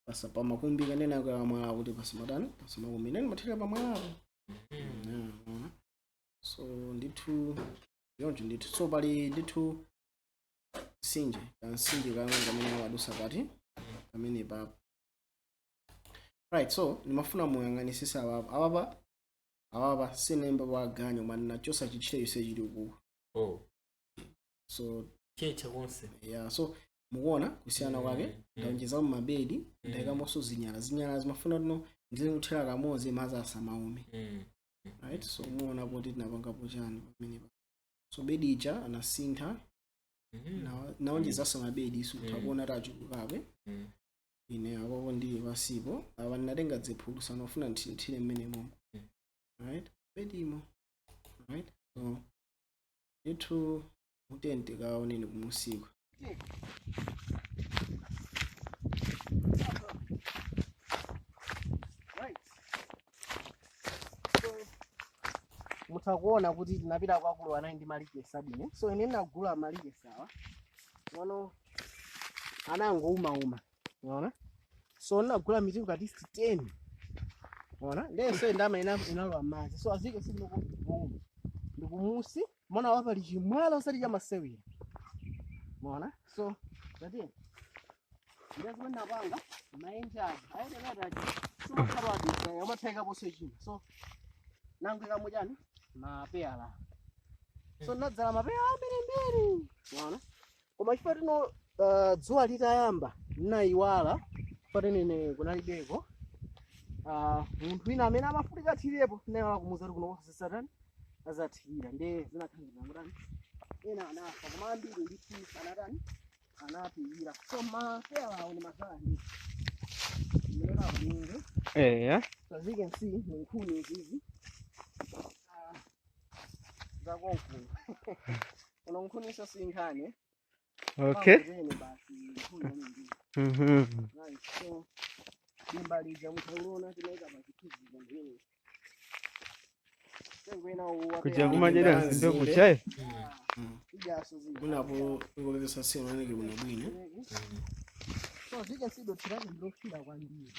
pasa pamakumbi kanena kamwala kuti pasamatani pasamakumbi nene ndimathirira pamwalapo. Yeah, ona. So ndithu yonje ndithu. So pali ndithu sinje kansinje kamwe kamene amadusa pati pamene papo. Right, so ndimafuna muyang'anisise apapa apapa apapa sinemba paganyo koma ndinachosa chitchire chonse chili uku.
Oh.
So
Checha konse.
Yeah, so mukuona kusiyana kwake. Ndaonjezamo mabedi, ndayikamonso zinyala. Zinyala zimafuna tino ndizikuthera kamodzi madzi asamaume. Right, so muona kuti tinapangapo chani pamenepa. So bedi ija anasintha. Naonjezanso mabedi so takuona tachulukabe. Ine apapo ndili pasipo apa ndinatenga ziphulusa nofuna ndithire mmene momo. Right, bedimo. Right, so ndithu mutente kaoneni kumusiku.
Right. So mutakuona kuti tinapita kwakulu anali ndi malikesi abwino. So ine ndinagula malikesi awa ngono anangoumauma unaona. So ndinagula mitengo at least 10 unaona, ndenso ndama inalowa madzi. So azike sindikuuma ndikumusi mona wapali chimwala osati chamasewera unaona. So tati ndazimene napanga maenja ayenera sumakhala adisa umatheka ponso china. So nangwika muchani mapeyala. So nadzala mapeya ambirimbiri unaona. Koma chifukwa tino dzuwa litayamba nnayiwala chifukwa tinene kunalibeko munthu wina amene amafunika athirepo nayiwala kumuza kuti kuno satani azathira nde zinakhalira mutani ena anafa koma ambiri ndithu anatani anapirira. So mapeya awo ni mazala ndithu mmenera kuninge.
Yeah.
So as you can see, ni nkhuni izizi zakonkuno. Uno nkhuniso sinkhani.
Okay.
Pangozene basi nkhuni yambiri. Right, so dimbalija mutaulona timaika pachithunzi ndini. Tengwena uwa.
Kuja kumachera nzimbe kuchayi.
Ijaso zija.
Munapo ikopepesa sino aneke bwinobwino.
So as you can see, dothi lake ndilofira kwambiri.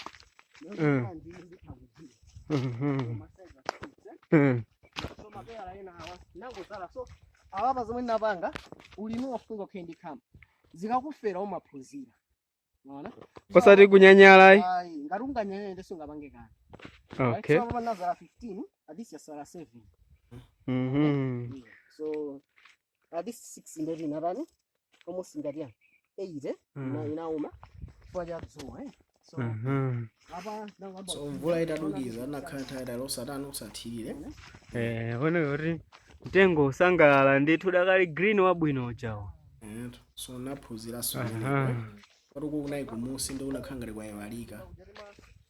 So mapera ena awa nangozala, so awapa zomwe ndinapanga ulimi wafunika ukhale ndi khama, zikakufera umaphunzira, unaona?
Osati kunyanyala.
Ayi, ngati unganyanyale ndiso ungapange kani.
Okay.
So apa nazala 15, at least yasala 7. Yeah. So at least 6 ndoti inatani, almost ngati yani 8, eh? Inauma chifukwa cha dzuwa, eh? So apa nangamba.
So mvula itadukiza nakhala nthawi itali osatani, osathirire.
Eh, one kuti mtengo usangalala ndithu, dakali green wabwino ujawo.
So naphunziranso pati uku kunayi kumusi ndi unakhala ngati kwayiwalika,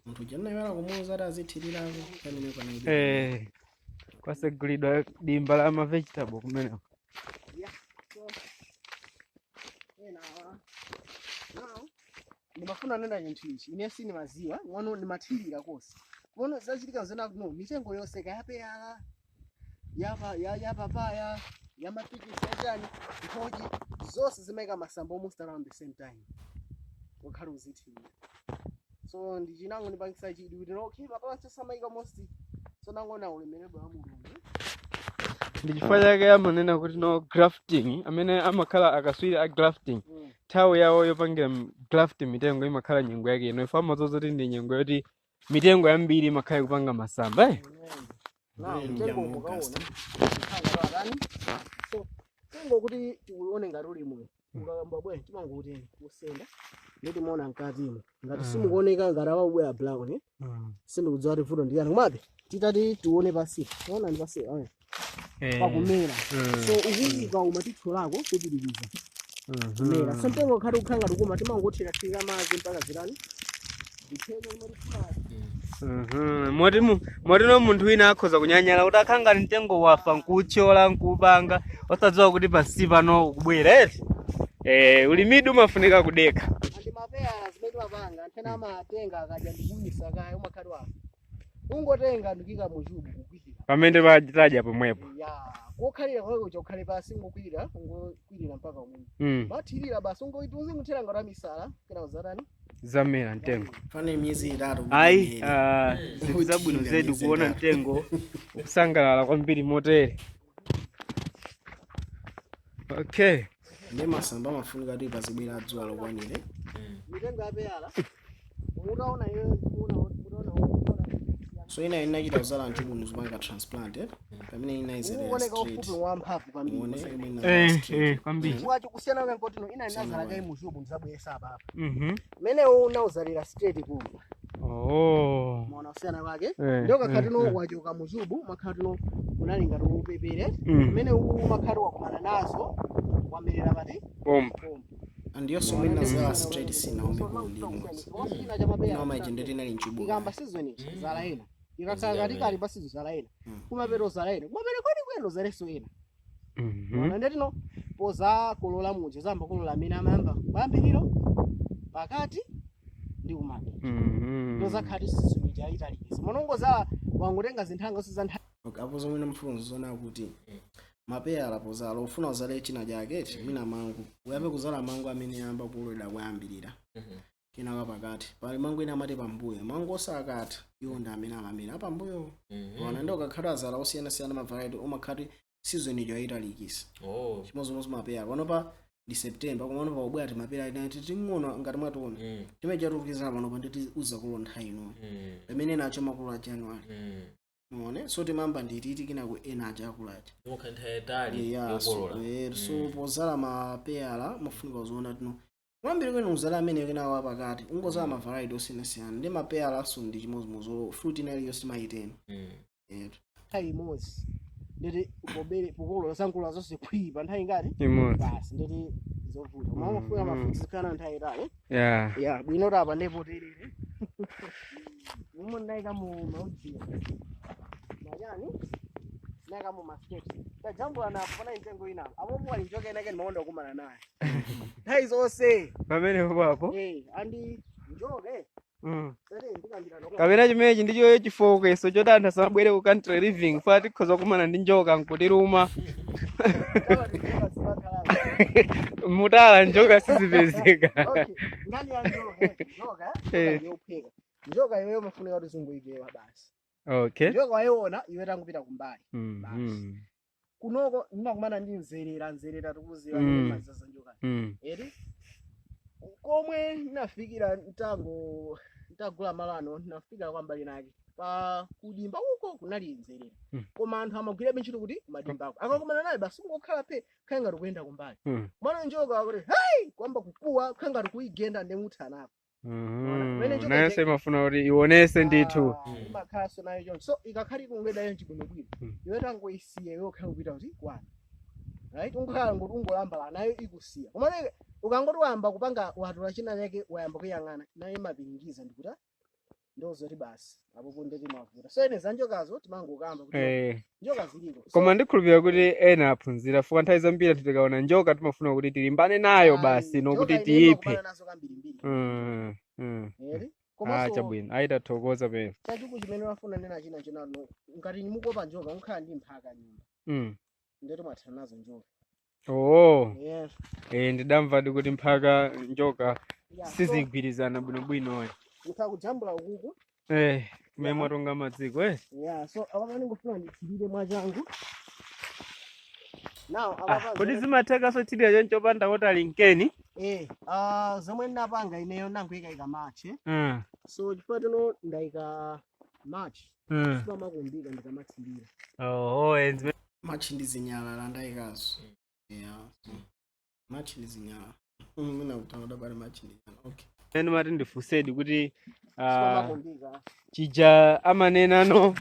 munthu uja nayiwala kumuuza ati azithirirako pamene panayi.
Eh, kwasegulidwa dimba la ma vegetable kumeneko.
Yeah. So ena awa now ndimafuna nena chinthu ichi, ine sindimaziwa ngono ndimathirira konse kuona zachitika zena no mitengo yonse kayapeyala yapa ya papaya, yamapikisi, yachani, nthochi, zonse zimayika masamba almost around the same time wakhala uzithirira. So ndichinango ndipangisa chidwi kuti okay, mapapa samayika almost, so nangona ulemerero wa Mulungu.
Ndi chifukwa chake amanena kuti no grafting, amene amakhala akaswiri a grafting, nthawi yawo yopangira graft mitengo imakhala nyengo yake ino, ife amazoza kuti ndi nyengo yoti mitengo yambiri imakhala ikupanga masamba, eh?
Now
Mmene
mtengo
ndi
mukaona
August.
Mtanga so mtengo kuti tiuone ngati uli moyo, ukakamba bwe timangouteni kusenda nditi muona mkatimo ngati simukuoneka ngati awabwera brown, eh? Sindikudziwa kuti vuto ndiyani, komabe titati tione pasi, tiona ndi pasi, ayi, pakumera. So ukuku ukauma tithyolako kupitiriza kumera. So mtengo ukhati ukhala ngati ukuma, timangothirathira madzi mpaka zitani, zitheke kumene tifunazo.
Moti motino munthu wina akhoza kunyanyala kuti akhala ngati mtengo wafa, nkuthyola nkupanga, osadziwa kuti pansi pano ukubwera, eti? Eh, ulimidi umafunika kudekha.
Andi mapeyala zimene timapanga, anthena amatenga akadya ndikuwisa kaya, umakhati wafa, ungotenga ndikuyika muchubu kukwirira.
Pamene patadya pomwepo.
Ya, kokhalira kwake kuja ukhale pasi, ungokwirira, ungokwirira mpaka umwe mathirira basi, ungoiti uzinguthira ngati amisala kena uzatani.
Zamera mtengo.
Fane miyezi 3 kuti
Ayi,
imere.
zinthu zabwino
Kuthirira
zedi
miyezi
kuona
3.
mtengo ukusangalala kwambiri motere. Okay.
Ndi masamba amafunika kuti pazibwera dzuwa lokwanire.
Mitengo yapeyala mutaona iyo, mutaona mutaona.
So ina inachita kuzala mchubu zipanga transplant, eh? Pamene ina izalera
Ukuoneka
straight.
ufupi wamphamvu kwambiri.
Muone imwe inazala straight.
Eh, kwambiri.
Wacho kusiyana kwake ina inazala kayi muchubu ndizabweresa apa, mmene unauzalira straight kumba.
Oh.
Maona kusiyana kwake?
Eh,
Ndio kakhatino wachoka muchubu, makhatino unali ngati upepere, mmene umakhati wakumana nazo wamerera pati.
Pompa.
Pompa.
Andiyonso imwe inazala straight sinaome kundi imodzi. Inoma ije ndeti inali mchubu.
Ikamba season ichi zala ena, ikakhala katikati pa season zala ena, kumapero zala ena, kumapero kodi kweno zaleso ena. Ona ndetino poza kolola muja zamba kolola amene amayamba kuyambiriro, pakati ndi kumapeto. Ndozakhati season ija ayitalikisa monongozala wangotenga zinthanga za nthawi.
Okay, apo zomwe ndimafuna zona kuti mapeyala pozala ufuna uzale china chake mwina mango, uyambe kuzala mango amene ayamba kulowera kuyambirira, kenaka pakati. Pali mango ena amati pambuyo, mango osakatha iwo ndi amene amamera apambuyo. Ona ndi ukakhala azala osiyanasiyana ma variety, umakhati season ijo ayitalikisa.
Oh.
Chimodzimodzi mapeyala, panopa ndi September, koma panopa ubwera timapera ina titing'ono ngati mwationa, timene chatukizana panopa nditi uzakulo nthawi inoyo, pamene nacho makulu a January. Muone, so timamba ndititi kinako ena aja akulaja.
Imakhala nthawi yayitali
Yeah, so,
yokolola.
so pozala mapeyala mafunika uziona tino kwambiri kwene uzala amene kenawo pakati, ungozala ma variety osiyanasiyana. Ndi mapeyala aso ndi chimodzimodzi, fruit ina iliyonse timayitena.
Nthawi imodzi nditi pobere pokolola zankolola zonse khwii pa nthawi ingati?
Imodzi.
Basi, nditi zovuta, koma amafuna mafuti zikhala nthawi itali. Ya bwino tapa ndipo terere umo ndayika mu maujiwa majani, ndayika mu ma steps. Tajambula napo pana mitengo ina apo pali njoka inake ndimakonda kukumana naye nthawi zonse.
Pamene papo.
Andi njoka tere ndikambirana.
Kapena chimenechi ndicho chifowokeso choti anthu asamabwere ku country living fa tikhoza kukumana ndi njoka nkutiluma. Mutala njoka sizipezeka.
Okay, nkhani ya njoka, njoka ndiyopheka. Njoka iweyo umafunika kuti uzunguipewa basi. Njoka wayiona iwe, tangupita kumbali. Kunoko ndimakumana ndi mzerera. Mzerera tikuziwa, mazaza njoka. Eri komwe ndinafikira mtango ntagula malo ano, ndinafikira kwambali nake pa kudimba uko kunali mzerera. Koma anthu amagwirabe ntchito kuti kumadimbako akakumana naye basi kungokhala pe, khala ngati kuyenda kumbali. Mwana njoka akuti hey, kwamba kukuwa, khala ngati kuyigenda ndemutha nako. Pamene njoka
Nayonso imafuna kuti ionese ndithu.
Ah, imakhalanso nayo choncho. So ikakhali kungweda yo chibwinobwino, iwe tangoisiya iwe, ukhala kupita kuti kwana right, ungokhala ngoti ungolambala nayo ikusiya. Koma ukangoti wayamba kupanga watula china chake, wayamba kuyang'ana nayo, imapiringiza ndikuta ndozoti basi apopo ndeti mavuta. So ene za njokazo timangokamba kuti njoka ziliko. So,
Koma ndikhulupirira kuti ena aphunzira, fuka nthawi zambiri anthu tikaona njoka timafuna kuti tilimbane nayo
ayi,
basi nokuti
njoka ine
tiyiphe.
imakumana nazo kambirimbiri. Eri
Ah,
komanso
chabwino, ayitathokoza pena.
Chachikulu chimene wafuna nena china chinano, ngati mukuopa njoka, mukhala ndi mphaka nyumba, ndeti mwathana nazo njoka.
Oh.
Yeah.
Ndidamvadi kuti mphaka njoka
Yeah, so
sizigwirizana bwinobwino.
mutha kujambula ukuku.
Kumene mwatonga madziko.
Yeah, so apa ndingofuna ndithirire mwachangu now.
Ah,
Apapa
kodi zimathekaso thirira choncho panda kuti ali nkeni?
Zomwe ndinapanga ineyo, ndangoyikayika mulch. So chifukwa tino ndayika mulch, sipamakumbika ndikamathirira.
Oh,
Mulch ndi zinyalala ndayikazo. Yeah, mulch ndi zinyalala mwina kutanga bali mulch ndi zinyalala, okay.
Zimene mati ndifunsedi kuti
Sipamakumbika.
chija amanenano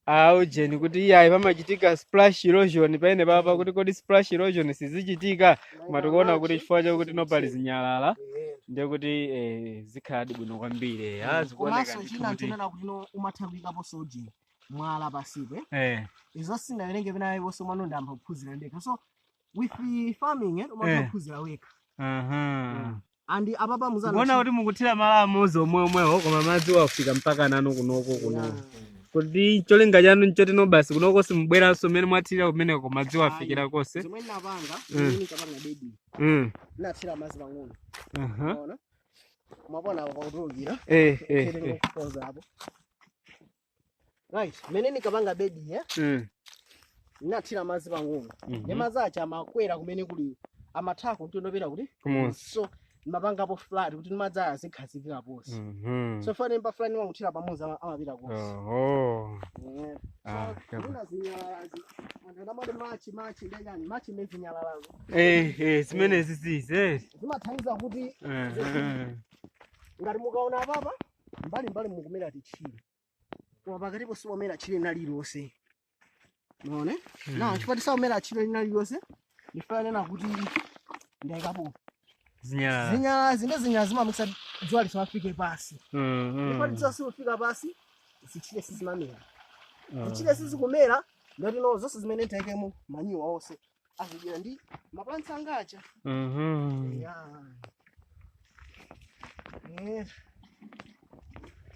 aujeni kuti iyayi pamachitika splash erosion pamene papa, kuti kodi splash erosion sizichitika? Koma tikuona kuti chifukwa chakuti nopali zinyalala, ndiye kuti zikhaladi bwino kwambiri. Ah, zikuoneka
Komanso
ndithu
china
kuti
nchonena kuti no umatha kuyikapo soji mwala pasipo. Izo sinawerenge penaponso, mwano ndayamba kuphunzira ndekha. So with the farming, umatha kuphunzira wekha. And apapa muzana
Kuona kuti mukuthira malo amodzi omweomwewo, koma madzi wafika mpaka nanu kunoko kuno. Kuti cholinga chanu nchotino basi kunoko simubweranso mmene mwathirira kumeneko, madzi wafikira konse.
Zomwe ndinapanga, zimene nikapanga bedi, ndinathira madzi pang'ono. Ona, mwapona apo pakutulukira. Kupoza apo, right, mmene nikapanga bedi, ndinathira madzi pang'ono. Ndi madzi aja amakwera kumene kuli amathako mtondopera kuti
Kumusi.
So mapangapo flat kuti madzi aya azikhazikika ponse. So fane pa flat nimakuthira pamodzi, amapita konse.
Oho.
Yeah.
Ah,
So
chabwino.
muna zinyalalazi, anthu anamati mulch, mulch ndechani? Mulch ndi zinyalalazo.
Zimene zizizi.
Zimathandiza kuti ngati mukaona apapa mbali mbali mukumera titchire, koma pakatipo simomera tchire lina lililonse. Muone na chifukwa tisakumera tchire lina lililonse, ndifanena kuti ndayikapo
Zinyalala.
Zinyalala zinde, zinyalala zimamisa dzuwa lisamafike pasi. Chifukwa dzuwa silifika pasi, zitchire sizimamera. Zitchire sizikumera, ndatino zonse zimene ndayikemo manyiwa onse azidyera ndi maplants angacha. Yeah. Yeah.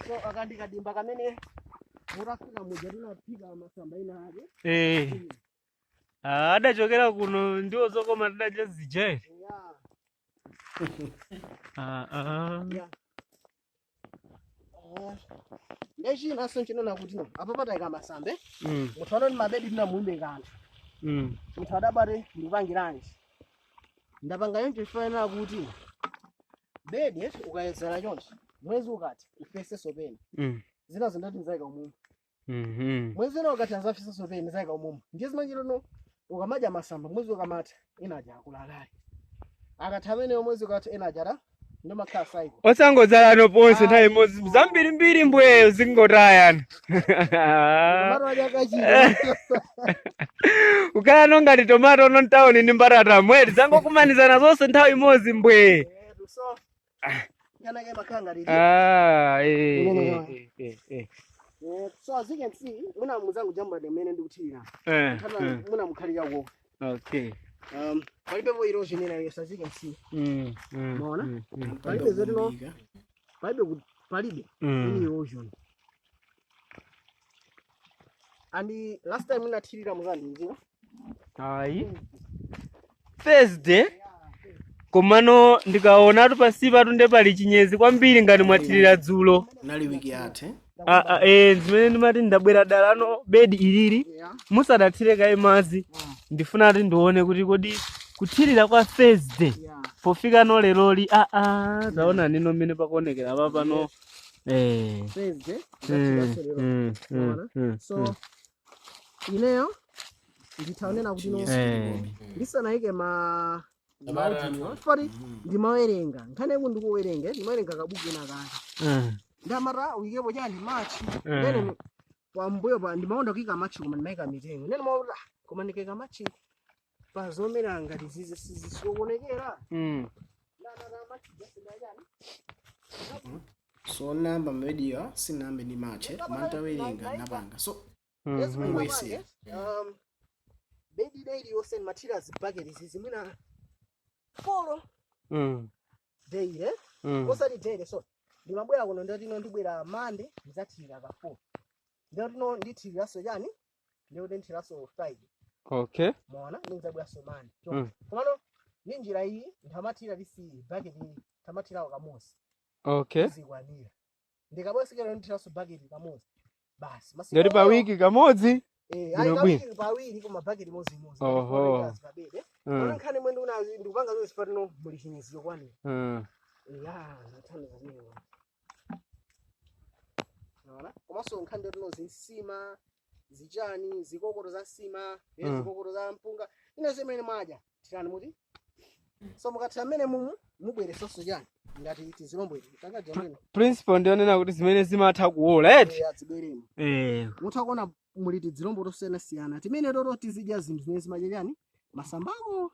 So akandi kadimba kamene mutafika muja tinaphika masamba ina ake.
Ah, adachokera kuno ndiwo zokoma tidadya zija.
Yeah.
Ah, ah.
Yeah. Ndechinanso chinona kuti no apa patayika masambe, munthu anoni mabedi tinamuimbe kanthu. Munthu adabate ndikupangiranji, ndapanga yoncho ifanira kuti bedi ukayedzera choncho, mwezi ukati ufesenso pena. Zinazo ndati nzayika umumu. Mwezi uno ukati anzafesenso pena, nzayika umumu. Ndiye zimachita no ukamadya masamba, mwezi ukamatha ena aja akulalali, akatha amenewo mwezi ukatha ena ajara, ndo makhala cycle.
Osangodzalano ponse nthawi imodzi zambirimbiri mbwe zingotayana.
Tomato adya kachiro.
Kukhala nongati tomato no mtawuni ndi mbatata mweti zangokumanizana zonse nthawi imodzi mbwe.
So yanake makhala ngati
Ah,
Imene.
eh.
So as you can see, muna muzangu jamba limene ndikuthirira. Kana muna mukhalira ko. Palibepo erosion ina yes, as you can see. Maona? Palibe zotino palibe palibe any erosion. And the last time munathirira muzandiziwa.
Ayi, Thursday, komano ndikaonatu pasipa tunde pali chinyezi kwambiri ngati mwathirira dzulo.
Nali wiki yathe.
Ah, ah, zimene ndimati ndabwera dalano bedi ilili musadathire kaye madzi, ndifuna ati ndione kuti kodi kuthirira kwa Thursday pofika no leroli, aa, taona nino mmene pakuonekera apa pano.
Thursday ndathira lero. Maona? So ineyo ndithaonena kuti no ndisanayike ma maujini pati ndimawerenga nkhani yaku ndikuwerenga, ndimawerenga kabuku ena kake, ndamata uyikepo chani, mulch. Then pambuyo pa ndimaonda kuyika mulch, koma ndimayika mitengo, then maona koma ndikayika mulch pa zomera ngati zizi sizisokonekera. Ndamata mulch jasindachani.
So namba mabediwa sinambe ndi mulch, koma ntawerenga napanga so Ngwese.
Bedi daily yonse ndimathira zibaketi zizi mwina 4 daily, osati daily. So ndimabwera kuno, ndotino ndibwera Mande ndidzathirira ka 4, ndotino ndithiriranso chani, ndikuti ndithiriranso Friday. Maona, ndinzabweranso Mande. Komano ndi njira iyi ndamathira lisi bucket, ndamathirawo kamodzi zikwanira. Ndikabwesekera ndithiranso bucket kamodzi basi. Masiku
Ngati pa
omwewo.
wiki kamodzi.
Ayi.
Bwino.
Kawiri pawiri, koma bucket imodzi. Pabede. Koma nkhani mwe ndikunazi ndikupanga zonse patino muli chinyezi chokwanira. Ya, ndathandiza zimenezo. Naona? Komanso nkhani ndotino zinsima, zichani, zikokoro za nsima, zikokoro za mpunga, ine zimene mwadya thirani muti. So mukathira mmene mumu mubweresanso chani ngati tizilombo iti takadya mwene.
Principle ndionena kuti zimene zimatha kuwola eti.
Zibweremo. Mutha kuona muli tizilombo tosiyanasiyana timene toto tizidya zinthu zimene zimadya chani, masambako.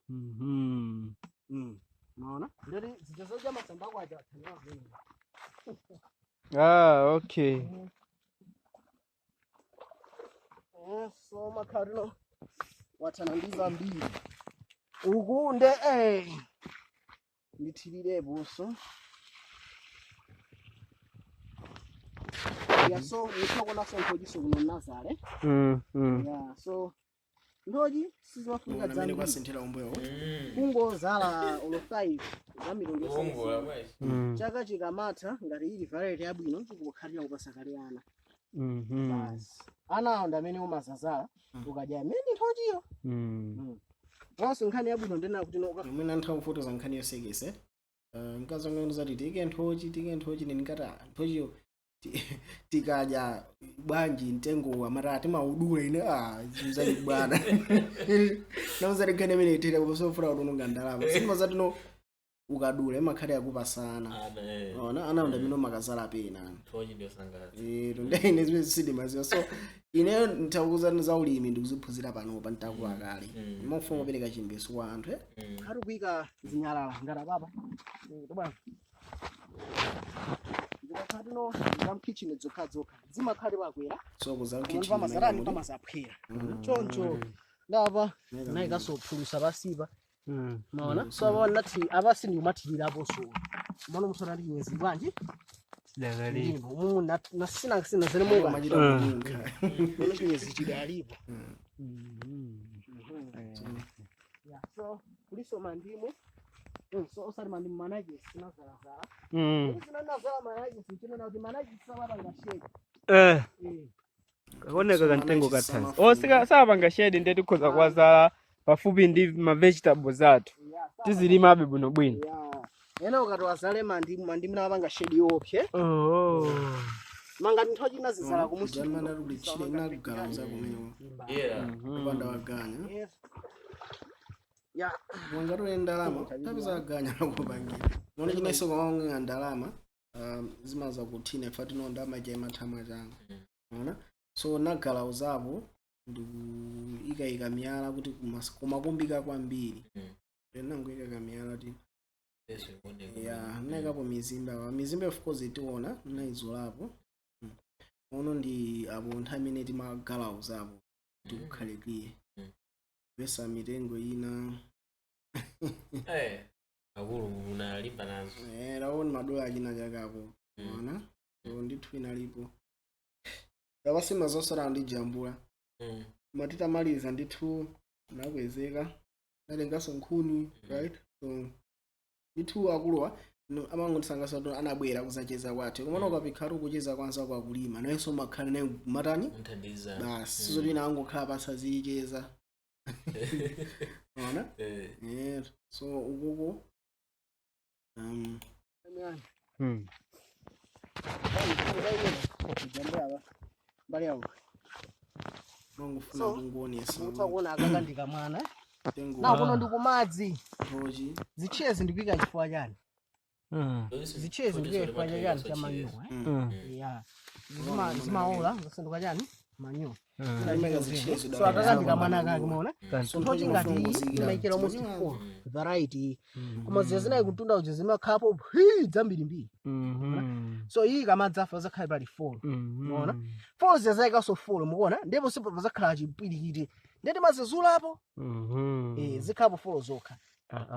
Maona, ndoti zija zodya masambako aja athandiwa zimene.
Ah, okay.
So makhalino wathana ndi zambiri uku nde ndithirireponso. Yeah, so muthakuonanso nthochiso kuno Nazare. Yeah, so nthochi sizimafunika
amene
zambiri.
kwasinthira umbuyo.
Kungozala olo 5 za mitundu
Kuwongola
yosiyanasiyana.
bwanji.
Chaka chikamatha, ngati ili variety yabwino, chikukhalira kupasa kale ana. Basi ana awo ndi amene umazazala ukadya amene nthochiyo. Mwanso nkhani yabwino ndena kuti noka
Amene anthu akufotoza nkhani yosekese, mkazi wanga ndizati tike nthochi, tike nthochi, ine ndikati, "Ah, nthochiyo tikadya bwanji? Mtengo amati timaudula." Ine, ah, zimzati bwana, namuzati nkhani imene ithera kusofuna kutononga ndalama, simazati no ukadula imakhale yakupasana.
Ana.
Ona ana ndamene umakazala pena.
Nthochi ndio sangalatsa.
Ndo ine zimene sindimaziwa, so ineyo nthakuza za ulimi ndikuziphunzira panopa ntakula kale. Mofuna kupereka chimbeso kwa anthu.
Ari kuyika zinyalala ngati apapa tobwana zikakhatino za mkitchen zokhazokha zimakhale pakwera.
So kuza
Pamene pamazarani pamazaphwera choncho ndapa nayikaso phulusa pasipa. Maona, so apa nati apa sindikumathirirapo, so mano musona ndi nyezi bwanji.
Sidakali.
Ndimo mumu nasina sina zene moka.
Machita kununkha.
Muno chinyezi chidalipo. Yeah, so kuliso mandimu. So osati mandimu, manajesi sinazalazala. Sinanazala manajesi chinena kuti manajesi samapanga shade.
Kaoneka kantengo
So,
kathanzi.
manajesi.
Oh, sika sapanga shade, ndiye tikhoza kuwazala pafupi ndi ma vegetables athu.
Yeah,
Tizilimabe bwinobwino.
yeah. Ena ukati wazale mandimu, mandimu namapanga shade yopye.
Oh.
Manga ntho china zizala kumusi.
Jamani, kulichire inakugala kumene. Kupanda waganya.
Yes. Yeah.
Wangatole ndalama tapeza aganya nakupangira mone chinaiso kamaonga ndalama, zimaza kuthina ifa tino ndalama chaimathama changa. Ona, so nagala uzapo ndikuyikayika miyala kuti kumakumbika kwambiri. Nangoyikaka miyala kuti
Yesu ikuoneka.
Ya, naikapo mizimba, mizimba of course itiona naizolapo. Uno ndi apo nthawi imene timagalauzapo tikukhale clear. Pesa mitengo ina.
Akulu munalimba nazo.
Lawo ni madola achina chakapo. Ona so ndithu inalipo yapasima zosala ndi jambula. Matitamaliza ndithu nakwezeka, natenganso nkhuni, right? So ndithu akuluwa amangotisangasa kuti anabwera kuzacheza kwathu, komano ukapikhala ukucheza kwanza kwakulima nayenso umakhala naye matani.
Muthandiza.
Basi, sizoti ina angokhala pasazicheza, ona. Yeah, so ukoko
Mbali yawo.
mangofuna
So,
kungonesa.
Mutha kuona akakandika mwana.
Tengo.
Na kuno ndikumadzi.
Tochi.
Zitchezi ndikuyika chifukwa chani? Zitchezi ndikuyika chifukwa chani cha manyowa, eh? Yeah. Zimaola zasanduka chani? Manyowa.
Ndimeka zitchezi.
So akakandika mwana kake, muona?
So
nthochi ngati iyi imayikira almost four variety, koma ziya zinayi kutunda uja zimakhapo hii zambirimbiri. So iyi kamadzafa zakhale pali four. Muona? Four ziya zayikanso four, mukuona? Ndipo sipo pazakhala chimpwirikiti, ndeti mazizulapo, zikhapo four zokha,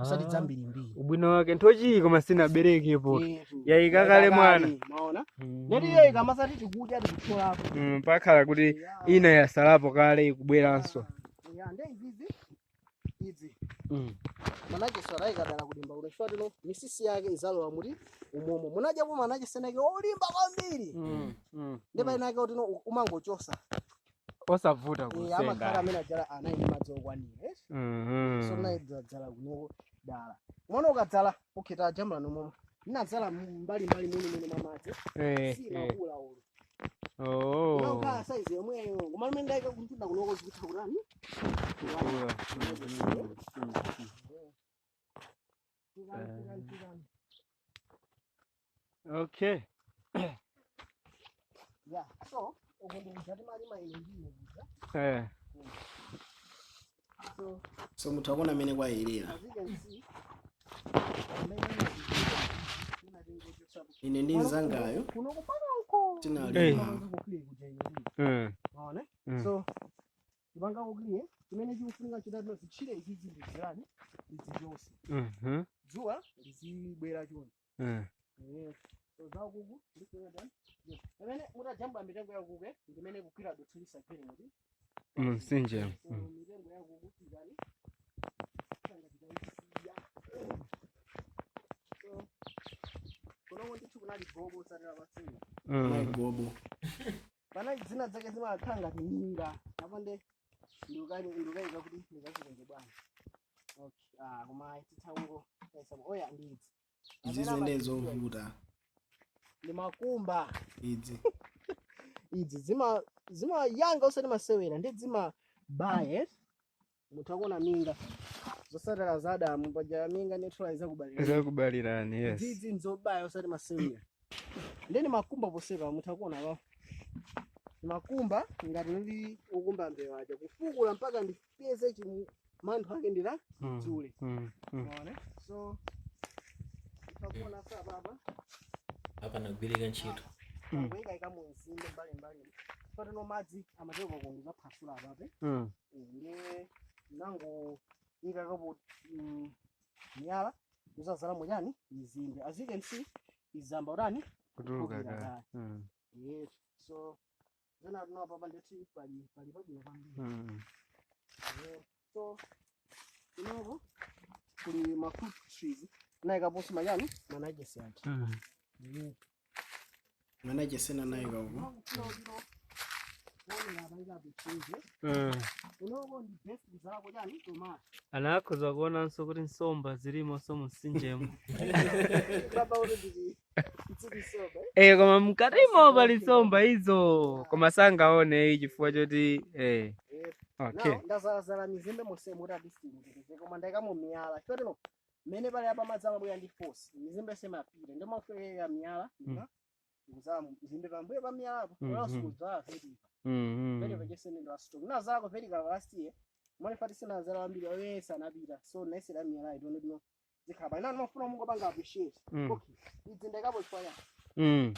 usati zambirimbiri.
Ubwino wake nthochi koma sinaberekepo. Yayika kale mwana.
Maona? Ndeti iyo ikamasati tikudya tikuthyolapo.
Pakhala kuti ina yasalapo kale ikubweranso.
Ya, nde izizi idzi manacheso adayikadala kudimba kuno chifukwa tino misisi yake izalowa muti umomo munadyapo manache seneke olimba kwambiri. Ndi paina ake kuti umangochosa.
Osavuta
Amakhala
kusenga.
amene adzala anayi ndi madzi okwanira, eh? So nayidzadzala kunoko dala umene ukadzala ukheta ajambula nomomo ndinadzala mbalimbali muno muno mwa madzi. Simakula olo.
Oh.
Umakhala saizi yomweyo, koma limene ndayika kuntunda kunoko zikutha kutani?
Kukula.
Tikani, tikani, tikani.
Okay.
Yeah, so uku ndikuja timalima ine ndiyo kuja. So
So mutha kuona amene kwayerera.
as you can see,
Ine ndi mzangayo
kuno kupaka uko
tinalima.
Maona? So tipanga kukliye chimene chikufunika chitatu zitchire izizi ndizirani izi zonse. Dzuwa lizibwera chonde. So zakuku ndikuona pamene mutajambula mitengo yakuku ndimene kukwira dothi lisagwere muti
Mumtsinje.
So mitengo yakuku tikani tanga tikaisiya. So kunoko ndithu kunali gobo osatira pasina.
Mayigobo.
Pana dzina zake zimakhala ngati minga apo nde ndikayika kuti ndikazikonze bwanji. Okay, ah, koma tithaungo oya ndidzi.
Izizi ndi zovuta.
Ndi makumba.
Idzi.
Idzi zima zimayanga usati masewera ndi zimabaya mutha kuona minga zosatala za Adamu paja minga nethula zakubalira.
Zakubalirani, yes.
Idzidzi nzobaya usati masewera ndeni makumba posepa mutha kuona pa makumba ngati ndi ukumba mbewa aja kufukula mpaka ndipeze manthu ake ndila dzule. Maona? So mutha kuona sa papa.
Apa nagwirika ntchito.
Kuyikayika mu mzimbe mbalimbali patano madzi amachoka kungu zaphasula apape. Ndiye nango ikakapo miyala uzazala muchani mizimbe. As you can see, izamba utani?
Kutuluka
Kutulukira
kale.
kale. Yes, so zena tino papa ndeti pali pabwino kwambiri. Yeah. So inoko kuli ma fruit trees nayikaponso machani manajesi aja.
Manajesi nayika uko.
Unoko ndi best kuzalako chani tomato.
Ana akhoza kuonanso kuti nsomba zilimonso mumtsinjemo.
Baba uri nditi ntsikisoba.
Koma mkatimo pali nsomba izo koma sangaone iyi chifukwa choti okay.
Now ndazalazala mizimbe monsemo kuti adistinguize, koma ndayikamo miyala chifukwa tino mmene pali apa madzi amabwera ndi force, mizimbe semapita ndio mafunika miyala ndikuzala mzimbe pambuyo pa miyalapo. Olonso kudzala vertical. Vertical chesene ndo asitoke nazalako vertical last year mone fati sinazala ambiri oyesa anapita, so naisera miyala itono tino zikhala pa inani mafuna mungopanga appreciate. Okay, idzi ndayikapo chifukwa chani?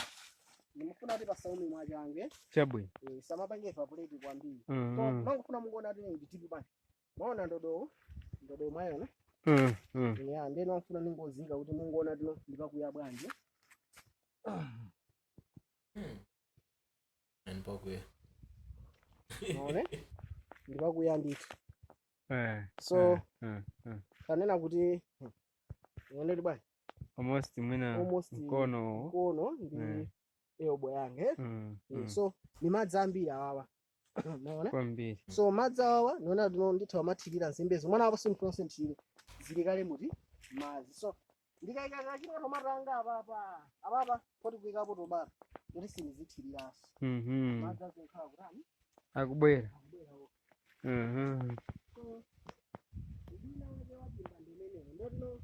Ndimufuna Mafuna kuti pasaume mwachange.
Chabwino.
Samapange evaporate kwambiri. So mangofuna mungoona kuti ndi deep bwanji. Maona ndodowo, ndodo mwayona? Ya, ndeno mafuna ningozika kuti mungoona tino ndipakuya bwanji.
Andipakwe.
Maone ndipakuya ndithu. So kanena kuti uone kuti bwanji.
Almost mwina
Almost
mkono.
Mkono ndi elbow yange. So ni madzi ambiri awawa, maona?
Kwambiri.
So madzi awawa niona tino ndithu amathirira nzimbezo. Mwana apo simfunse nthire, zili kale muti madzi. So ndikayika kachino tomato anga apapa apapa, poti kuyikapo tomato kuti sinizithiriranso. Madzi azikhala kutani?
Akubwera.
Akubwera okha. So ndina wake wadimba ndimeneyo ndotino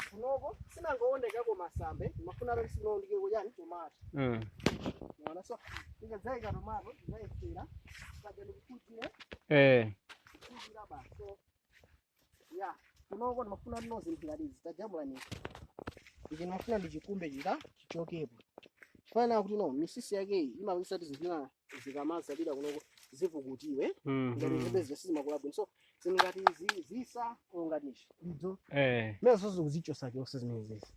kunoko sinangoonekako masambe, mafuna ati sinoondeke kuchani tomato. Maona? So tikadzayika tomato tidzayisira kaja ndikufudzire kufudzira basi. So ya, kunoko ndimafuna tinozi mphiradizi tajambulani ichi, ndimafuna ndichikumbe chita chichokepo, chifanana kuti no misisi yake iyi imapangisa kuti zina zikamazalira kunoko zivukutiwe ngati nzimbe zija sizimakula bwino. So zinthu ngati zisa or ngati ichi idzo zimene zonse kuzichosa zimene zizi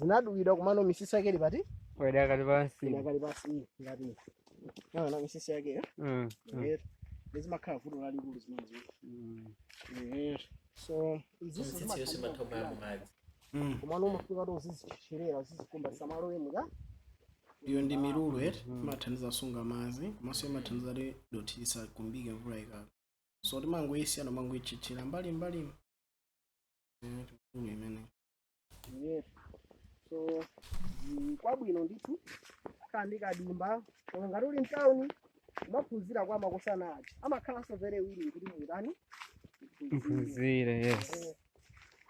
zinadulidwa, kumano misisi yake ili pati?
Wedakali pansi.
Inakali pasi iyi, ngati iyi naona misisi yake. Ndizimakhala vuto lalikulu zimenezo. So izinso
Mitsitsi yonse
zimakhala
imatha kumaya madzi.
Kumano umafika kuti uzizicherera, uzizikumba samalowe muka.
Iyo ndi milulu eti, imathandiza kusunga madzi komanso imathandiza kuti dothi lisakumbike mvula ikagwa. So timangoyisiya, nomangoyitchitchira mbali mbali milulu imene.
Yeah. So kwabwino ndithu khala ndi kadimba koma ngati uli mtawuni umaphunzira kwa makosana aja, amakhalanso very willing kuti mutani?
Mphunzire, yes.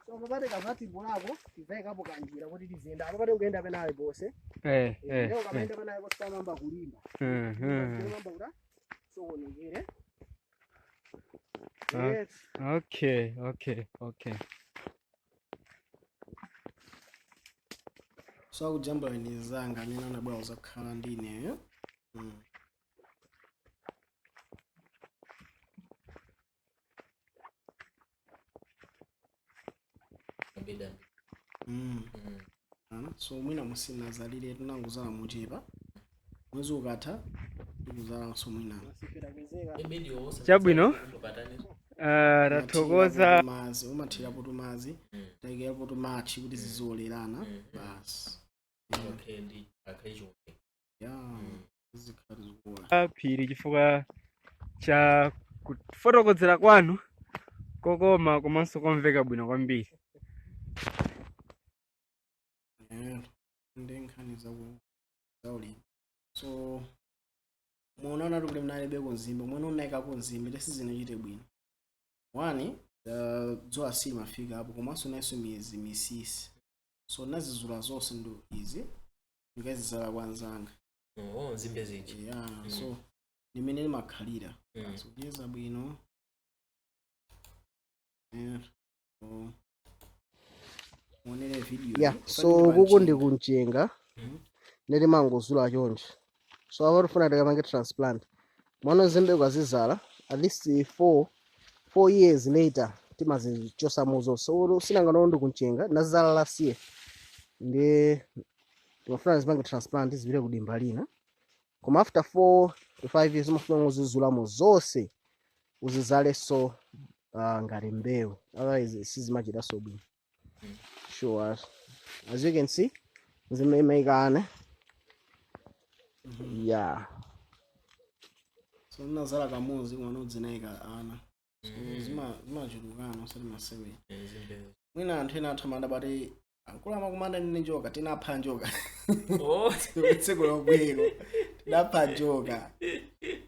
So papate kavatibulako tizayikapo kanjira kuti tiziyenda apo pate kuyenda penayo pose. Lero kamayenda penayo pose pamamba kulimba. Pamamba kuta sokonekere. Yes.
Okay.
So akujambula ndi zanga amene anabwera kuzakhala ndi ineyo.
Mbida.
So mwina musinazalire tinangozala muchepa, mwezi ukatha tikuzalanso mwina.
Masifira kwezeka.
Chabwino. Ah, tathokoza.
Madzi umathirapo tumadzi, tayikirapo tumachi kuti ziziolerana basi.
Okay, ndi akhaichonde.
Ya, zizikhala zikuola.
Phiri chifukwa cha kufotokozera kwanu kokoma komanso komveka bwino kwambiri.
Ndi nkhani zaulimi. So muonaona kuti mnalibeko nzimbe, mwene unayikako nzimbe tesizinachite bwino. One, dzuwa silimafika apo, komanso nayenso mizi misisi, so nazizula zonse ndo izi ndikazizala kwa anzanga.
Oh, nzimbe ziji.
Yeah. So ndimene limakhalira. So kucheza bwino. Yeah. So muonere video.
Yeah, so kuku ndi kumchenga neti mangozula chonchi. So apo tifuna tikapange transplant mwana nzimbe, ukazizala at least 4 years later timazichosa muzo. So sinanganowo ndi kumchenga nazizala last year, ndi timafuna zipange transplant zipite kudimba lina, koma after 4 to 5 years umafuna uzizulamo zonse, uzizalenso ngati mbewu, otherwise sizimachitanso bwino. Sure, as you can see, zimaikane, yeah.
So ndinazala kamuzi kumene udzinayika ana, so zimachulukana osati masewera.
Nzimbe.
Mwina anthu ena athu amada akulu amakumana ndi njoka, tinapha njoka.
Oh,
tsiku lomwelo tinapha njoka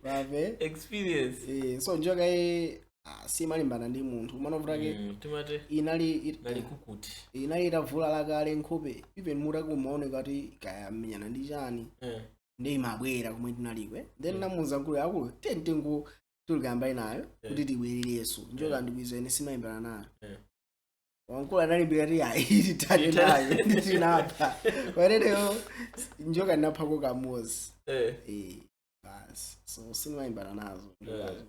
pape.
Experience.
So njoka iyi simalimbana ndi munthu, kumana vutake
Timate
inali
nali kukuti.
Inali itavulala kale nkhope, even mutakumaoneka kuti kayamenyana ndi chani. Ndi imabwera komwe tinalikwe, then namuza nkulu akulu tentengu tulikamba inayo kuti tibwererenso njoka, ndikuiza ine simalimbana nayo. Wankulu analimbika ti ayi, titane nayo, nditinapha paneneyo njoka, ndinaphako kamozi. Eh, basi, so sindimayimbana nazo.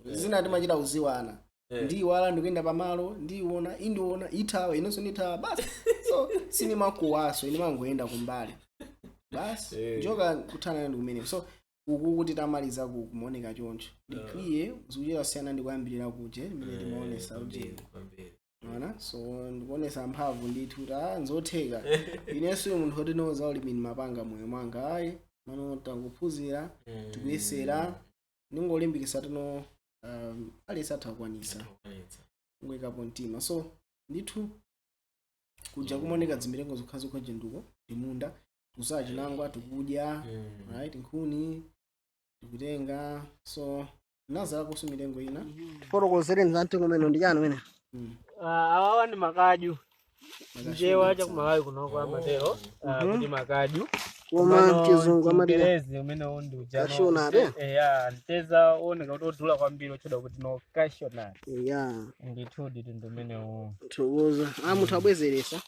Zina timachita kuziwana. Ndiwala ndikuyenda pamalo, ndiiona, indiona, ithawa, inonso ndithawa basi. So sinimakuwaso, inimangoyenda kumbali basi. Njoka kuthana nayo ndikumene. So uku kuti tamaliza kumaoneka choncho, ndi clear, zikuchita siyana ndikuyambirira kuje imene timaonesa kuti
Kwambiri.
Ona, so ndikuonesa mphamvu ndithu kuti ah, nzotheka. Inenso munthu oti noza ulimi ndimapanga moyo mwanga, ayi, mano tangophunzira, tikuyesera, ndingolimbikisa tino alesi atha kukwanisa.
Kukwanitsa.
Ngoyikapo mtima. So ndithu kuja kumaoneka dzimitengo zokhazokha, jenduko ndimunda kusala chinangwa tikudya, right, nkhuni tikutenga. So nazalakonso mitengo ina.
Fotokozereni za mtengo umene ndi chani umene?
Awawa ndi makaju, mchewa cha
Makashu.
Kumalawi kunoko amatero kuti makaju.
Koma
Komano
chizungu amati
Chingerezi umenewu ndi ujano.
Cashew nut, eh?
Eya, mteza uoneka kuti odula kwambiri otchedwa kuti no cashew nut. Ndithudi tundu umenewu.
Thokoza. A munthu abwezeresa.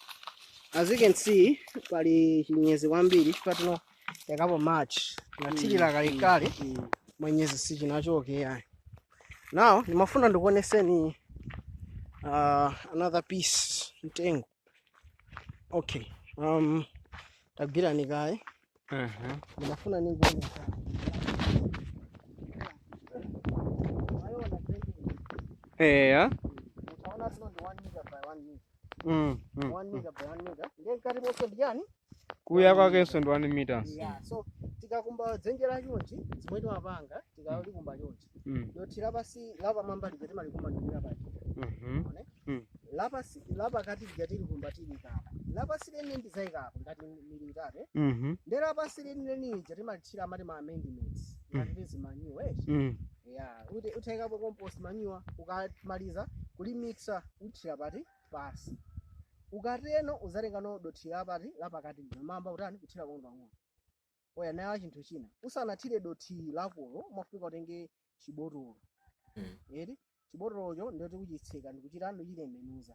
As you can see, pali chinyezi kwambiri patino yakapo March nathirira kalekale, mwenyezi sichinachoke yayi. Now ndimafuna ndikuoneseni another piece, mtengo. Okay, tagwirani kaye. Ndimafuna ninguonesa. Mayiona
Eya.
Utaona tino ndi 1 meter by 1 meter. 1 meter by 1 meter, ndiye mkati monse ndi chani?
Kuya kwakenso ndi 1 meters.
Yeah, so tikakumba dzenje la chonchi, zimwe timapanga tikalikumba chonchi, dothi lapasi lapamwamba lija timalikumba ndikuyika paja. Lapasi lapakati lija tilikumba tilikapa, lapasi lene ndizayikapo ngati mili itatu, eh? Ndi lapasi lenileni lija timalithira amati ma amendments, ngati tizi manure, eh? Yeah, ute uthekapo compost, manure, ukamaliza kulimixa uthira pati pasi. Ukateno uzatengano dothi lapati lapakati lija mamba utani kuthira pang'ono pang'ono. Oya nayo chinthu china, usanathire dothi lakolo umafika utenge chibotolo. Eti chibotolocho ndiyoti kuchitseka ndikuchita ndikuchitembenuza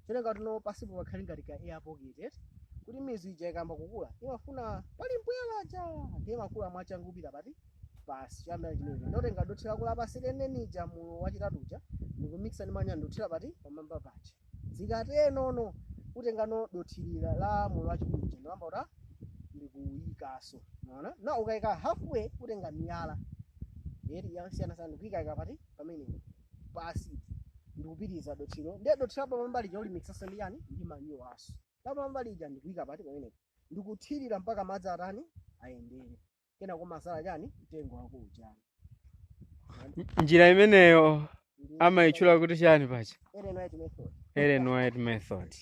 cholenga tuno pasipo pakhale ngati ka air pocket, eti kuti mizu ija ikamba kukula imafuna pali mpweya paja, ndiye makula mwachangu kupita pati pasi. Choyambira chimenecho ndotenga dothi lako lapasi lenenija mulo wachitatuja ndikumixa ndi manure, ndothira pati pamwamba paja. Zikatenono utengano dothilira la mulo wachiwiri uja ndiyamba uta ndikuyikaso. Maona na ukayika halfway, utenga miyala eri yasiyana ndikuyikayika pati pamene pasi ndikupitiriza dothilo. Ndiye dothi la pamwamba lija ulimixanso ndi yani, ndi manure aso la pamwamba lija, ndikuyika pati pamenepo ndikuthirira mpaka madzi atani, ayendere. Kena kumasala chani, mtengo wako ujani.
Njira imeneyo amayitchula kuti chani pacha?
Ellen White method.
Ellen White method.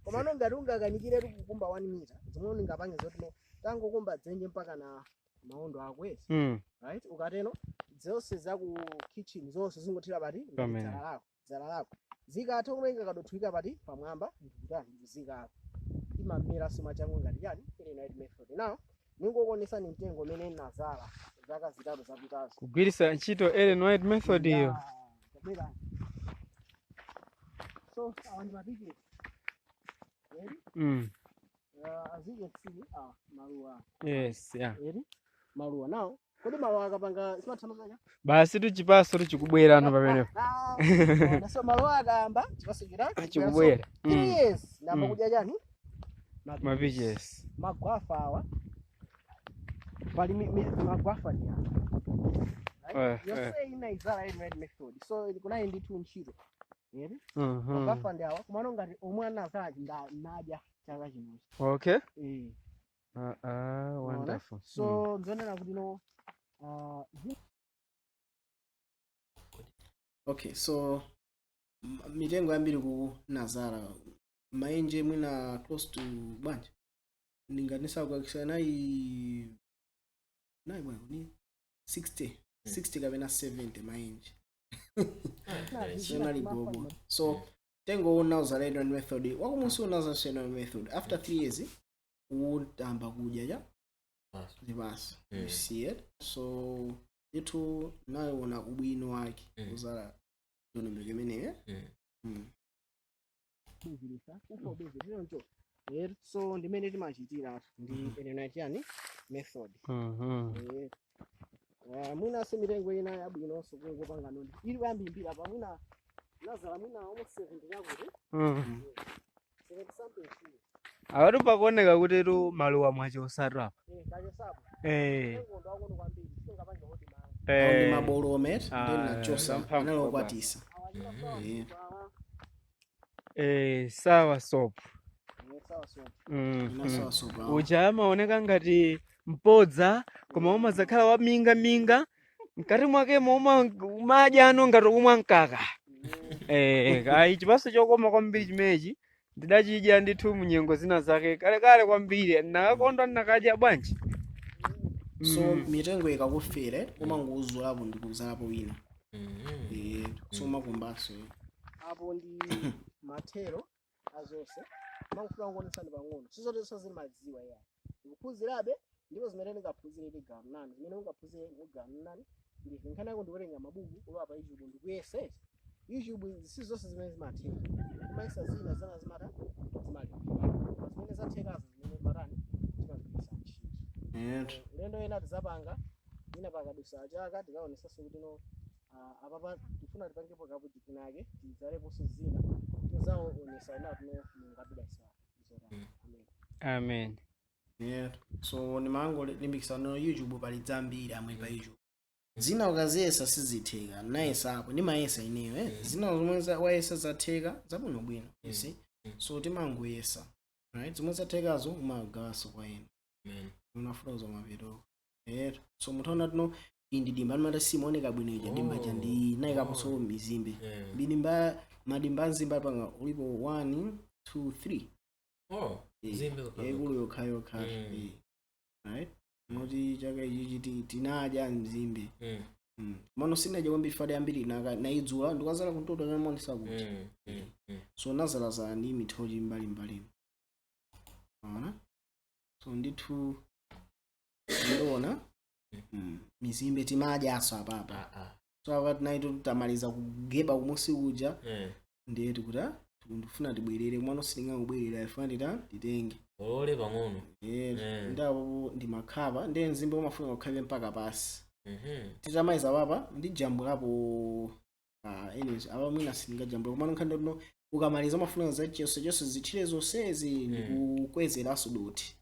Koma ngati ungakanikire kukumba 1 meter, zimwe ungapange zoti no tangokumba dzenje mpaka na maondo akwezi, right, ukateno zonse za ku kitchen zonse zingothira pati?
Pamene.
Dzala lako, dzala lako zikatha kumenga kadothwika pati pamwamba ndikutani, ndikuzikako imamera mwachangu ngati chani, Ellen White method. Now ningokuonesani mtengo umene nazala zaka 3 zapitazo.
Kugwiritsa ntchito Ellen White method iyo.
Yeah, tabwera. So awa ndi mapikisi. Ready? As you can see, ah, maluwa.
Yes, yeah.
Ready? Maluwa. Now kodi maluwa akapanga zimathandiza?
Basi tuchipaso tuchikubwera ano pamenepo.
Chani? So maluwa akayamba, chipaso chita
Chikubwera.
3 years namba kudya chani?
Mapiches.
Magwafa awa, pali magwafa ndi awa. Right? Yonse ina izala Ellen White method, so kunayi ndithu ntchito. Ready? Magwafa ndi awa, kumano ngati omwe anazala nadya chaka chinochi. Eh.
Wonderful.
So nzonena kuti no
Okay, so mitengo yambiri ku nazara maenje mwina close to banja ndinganisakukakisa nayi nayi bwana ni 60 60 kapena 70 maenje zonali gobo. So tengo unauza Ellen method wakumusi, unaza Ellen method, after 3 years utamba kudya cha zipatso. You see it? So ndithu nayiona ubwino wake uzala ndondomeko imeneyo.
Kubwezeresa, kufa ubwezeresa choncho. So ndimene timachitira ndi Ellen yani method. Mwinanso mitengo ina yabwinonso kungopanga noni ili kuyambimbira pa mwina nazala mwina almost 70 chakuti 70 something tree.
Awatu pakuoneka kuti tu maluwa mwachosatu apa.
Kachosapo. Mtengo ndo wakono kwambiri, singapange kuti manga.
Awo ndi mabolome.
Ah,
Ndi nachosa.
mphamvu.
Analokwatisa.
Sawa soap.
Sawa soap.
Inasawa.
Uja amaoneka ngati mpodza koma umadzakhala wamingaminga mkati mwakemo, umadya ano ngati umwa mkaka. Ayi, chipaso chokoma kwambiri chimenechi. Ndidachidya ndithu munyengo zina zake kalekale kwambiri, ndakakondwa ndinakadya bwanji.
So mitengo ikakufere umangozulapo ndi kuzalapo wina. So umakumbaso.
Apo ndi mathero azonse, mangofuna kuonesani pang'ono. Sizonse zimadziwa ya ndikuphunzirabe, ndipo zimene ndingaphunzire ndigawana nanu, zimene ungaphunzire mugawana nanu. Ndife nkhani yako ndikuwerenga mabuku, kulowa pa YouTube ndikuyesa. YouTube si zonse zimene zimatheka, kumayesa zina zana zimata zimalipira, koma zimene zathekazo zimene matani timagwiritsa ntchito. Ulendo ena tizapanga ina pakadusa chaka, tikaonesanso kuti no, apapa tifuna tipangepo kaproject nake, tidzaleponso zina, tizaonesa ina tino. Mulungu adidasa izotani. Amen.
Amen.
Yeah. So ndimangolimbikisa no YouTube pali zambiri amwe pa YouTube. Zina ukaziyesa sizitheka, nayesapo ndimayesa ineyo. Zina zomwe wayesa zatheka zabwinobwino, you see. So timangoyesa, right? Zomwe zathekazo umagawaso kwa ena.
Amen.
Unafuna mapeto. So muthaona tino iyi ndi dimba limati simaoneka bwino ija dimba ja ndi nayikaponso mizimbe. Bidimba madimba anzimbe apanga ulipo 1 2 3.
Oh, zimbe zokha.
Yaikulu yokha yokha. Right, moti chaka ichichi tinadya mzimbe. Mano sinadya kwambiri fadi ambiri nayidzula ndikazala kuntoto chamonesa kuti so nazalazala ndi mithochi mbalimbali ona. So ndithu ndiona mizimbe timadyaso apapa. So apa tinaito tamaliza kugeba kumusi kuja. Ndiye tikuti tikundifuna tibwerere kumano sitingangobwerera, ifuna tita titenge.
Olole pang'ono.
Ndapo ndi makhapa, ndiye mzimbe umafuna kukhale mpaka pasi. Titamaliza papa ndijambulapo. Anyways, apa mwina sindingajambula, komano nkhani ndino ukamaliza umafuna za chonse chonse zithire zonsezi ndikukwezeranso doti.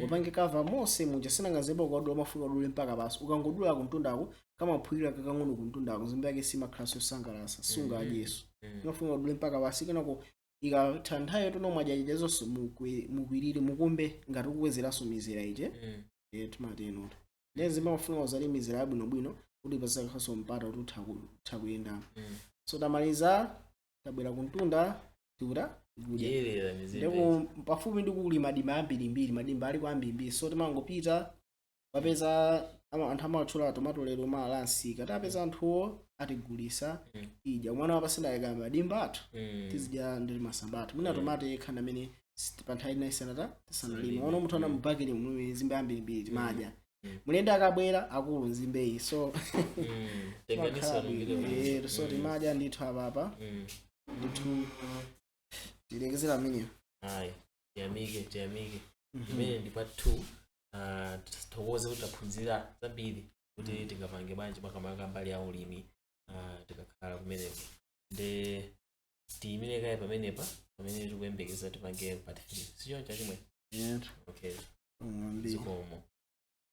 Upange cover monse muja, sinangazepo ukadula umafuna udule mpaka pasi. Ukangodula kumtundako kamaphwirira kakang'ono kumtundako, nzimbe yake simakhalanso yosangalatsa, sungadyeso. Umafuna udule mpaka pasi, kenako ikatha nthawi tono mwadyaja zonse mukwirire, mukumbe ngati ukukwezeranso mizera ije. Timatenoto ndiye nzimbe amafuna uzale mizera yabwinobwino kuti pasakhaso mpata kuti utha kuyendamo. So tamaliza, tabwera kuntunda, tikuta tikudya.
Dyerera mizimbe.
Ndipo pafupi ndi kuli madimba ambirimbiri, madimba aliko ambirimbiri, so timangopita papeza anthu amatchula tomato lero malansika, tapeza anthuwo atigulisa. Idya mwana wapasindayika madimba athu. Tizidya ndi masamba athu mwina. Tomato yekha ndamene pa nthawi ina isanata tisanalime.
Tisanalime.
Ono munthu ana mubaketi mumwe nzimbe ambirimbiri timadya. Mulende akabwera akulu nzimbeyi so
Tenganiso
timakhala
lungire
bwino.
bwino.
So timadya ndithu apapa. Ndithu tilekezera ameneyo.
Ayi, tiyamike, tiyamike. Imene ndi part 2. Tithokoze kuti taphunzira zambiri kuti tingapange bwanji makamaka mbali ya ulimi, tikakhala kumeneko. Nde tiyimire kaye pamenepa pamene tikuyembekeza tipange part 3, sichoncho chimwe?
Yeah.
Okay.
Mwambiri.
Zikomo.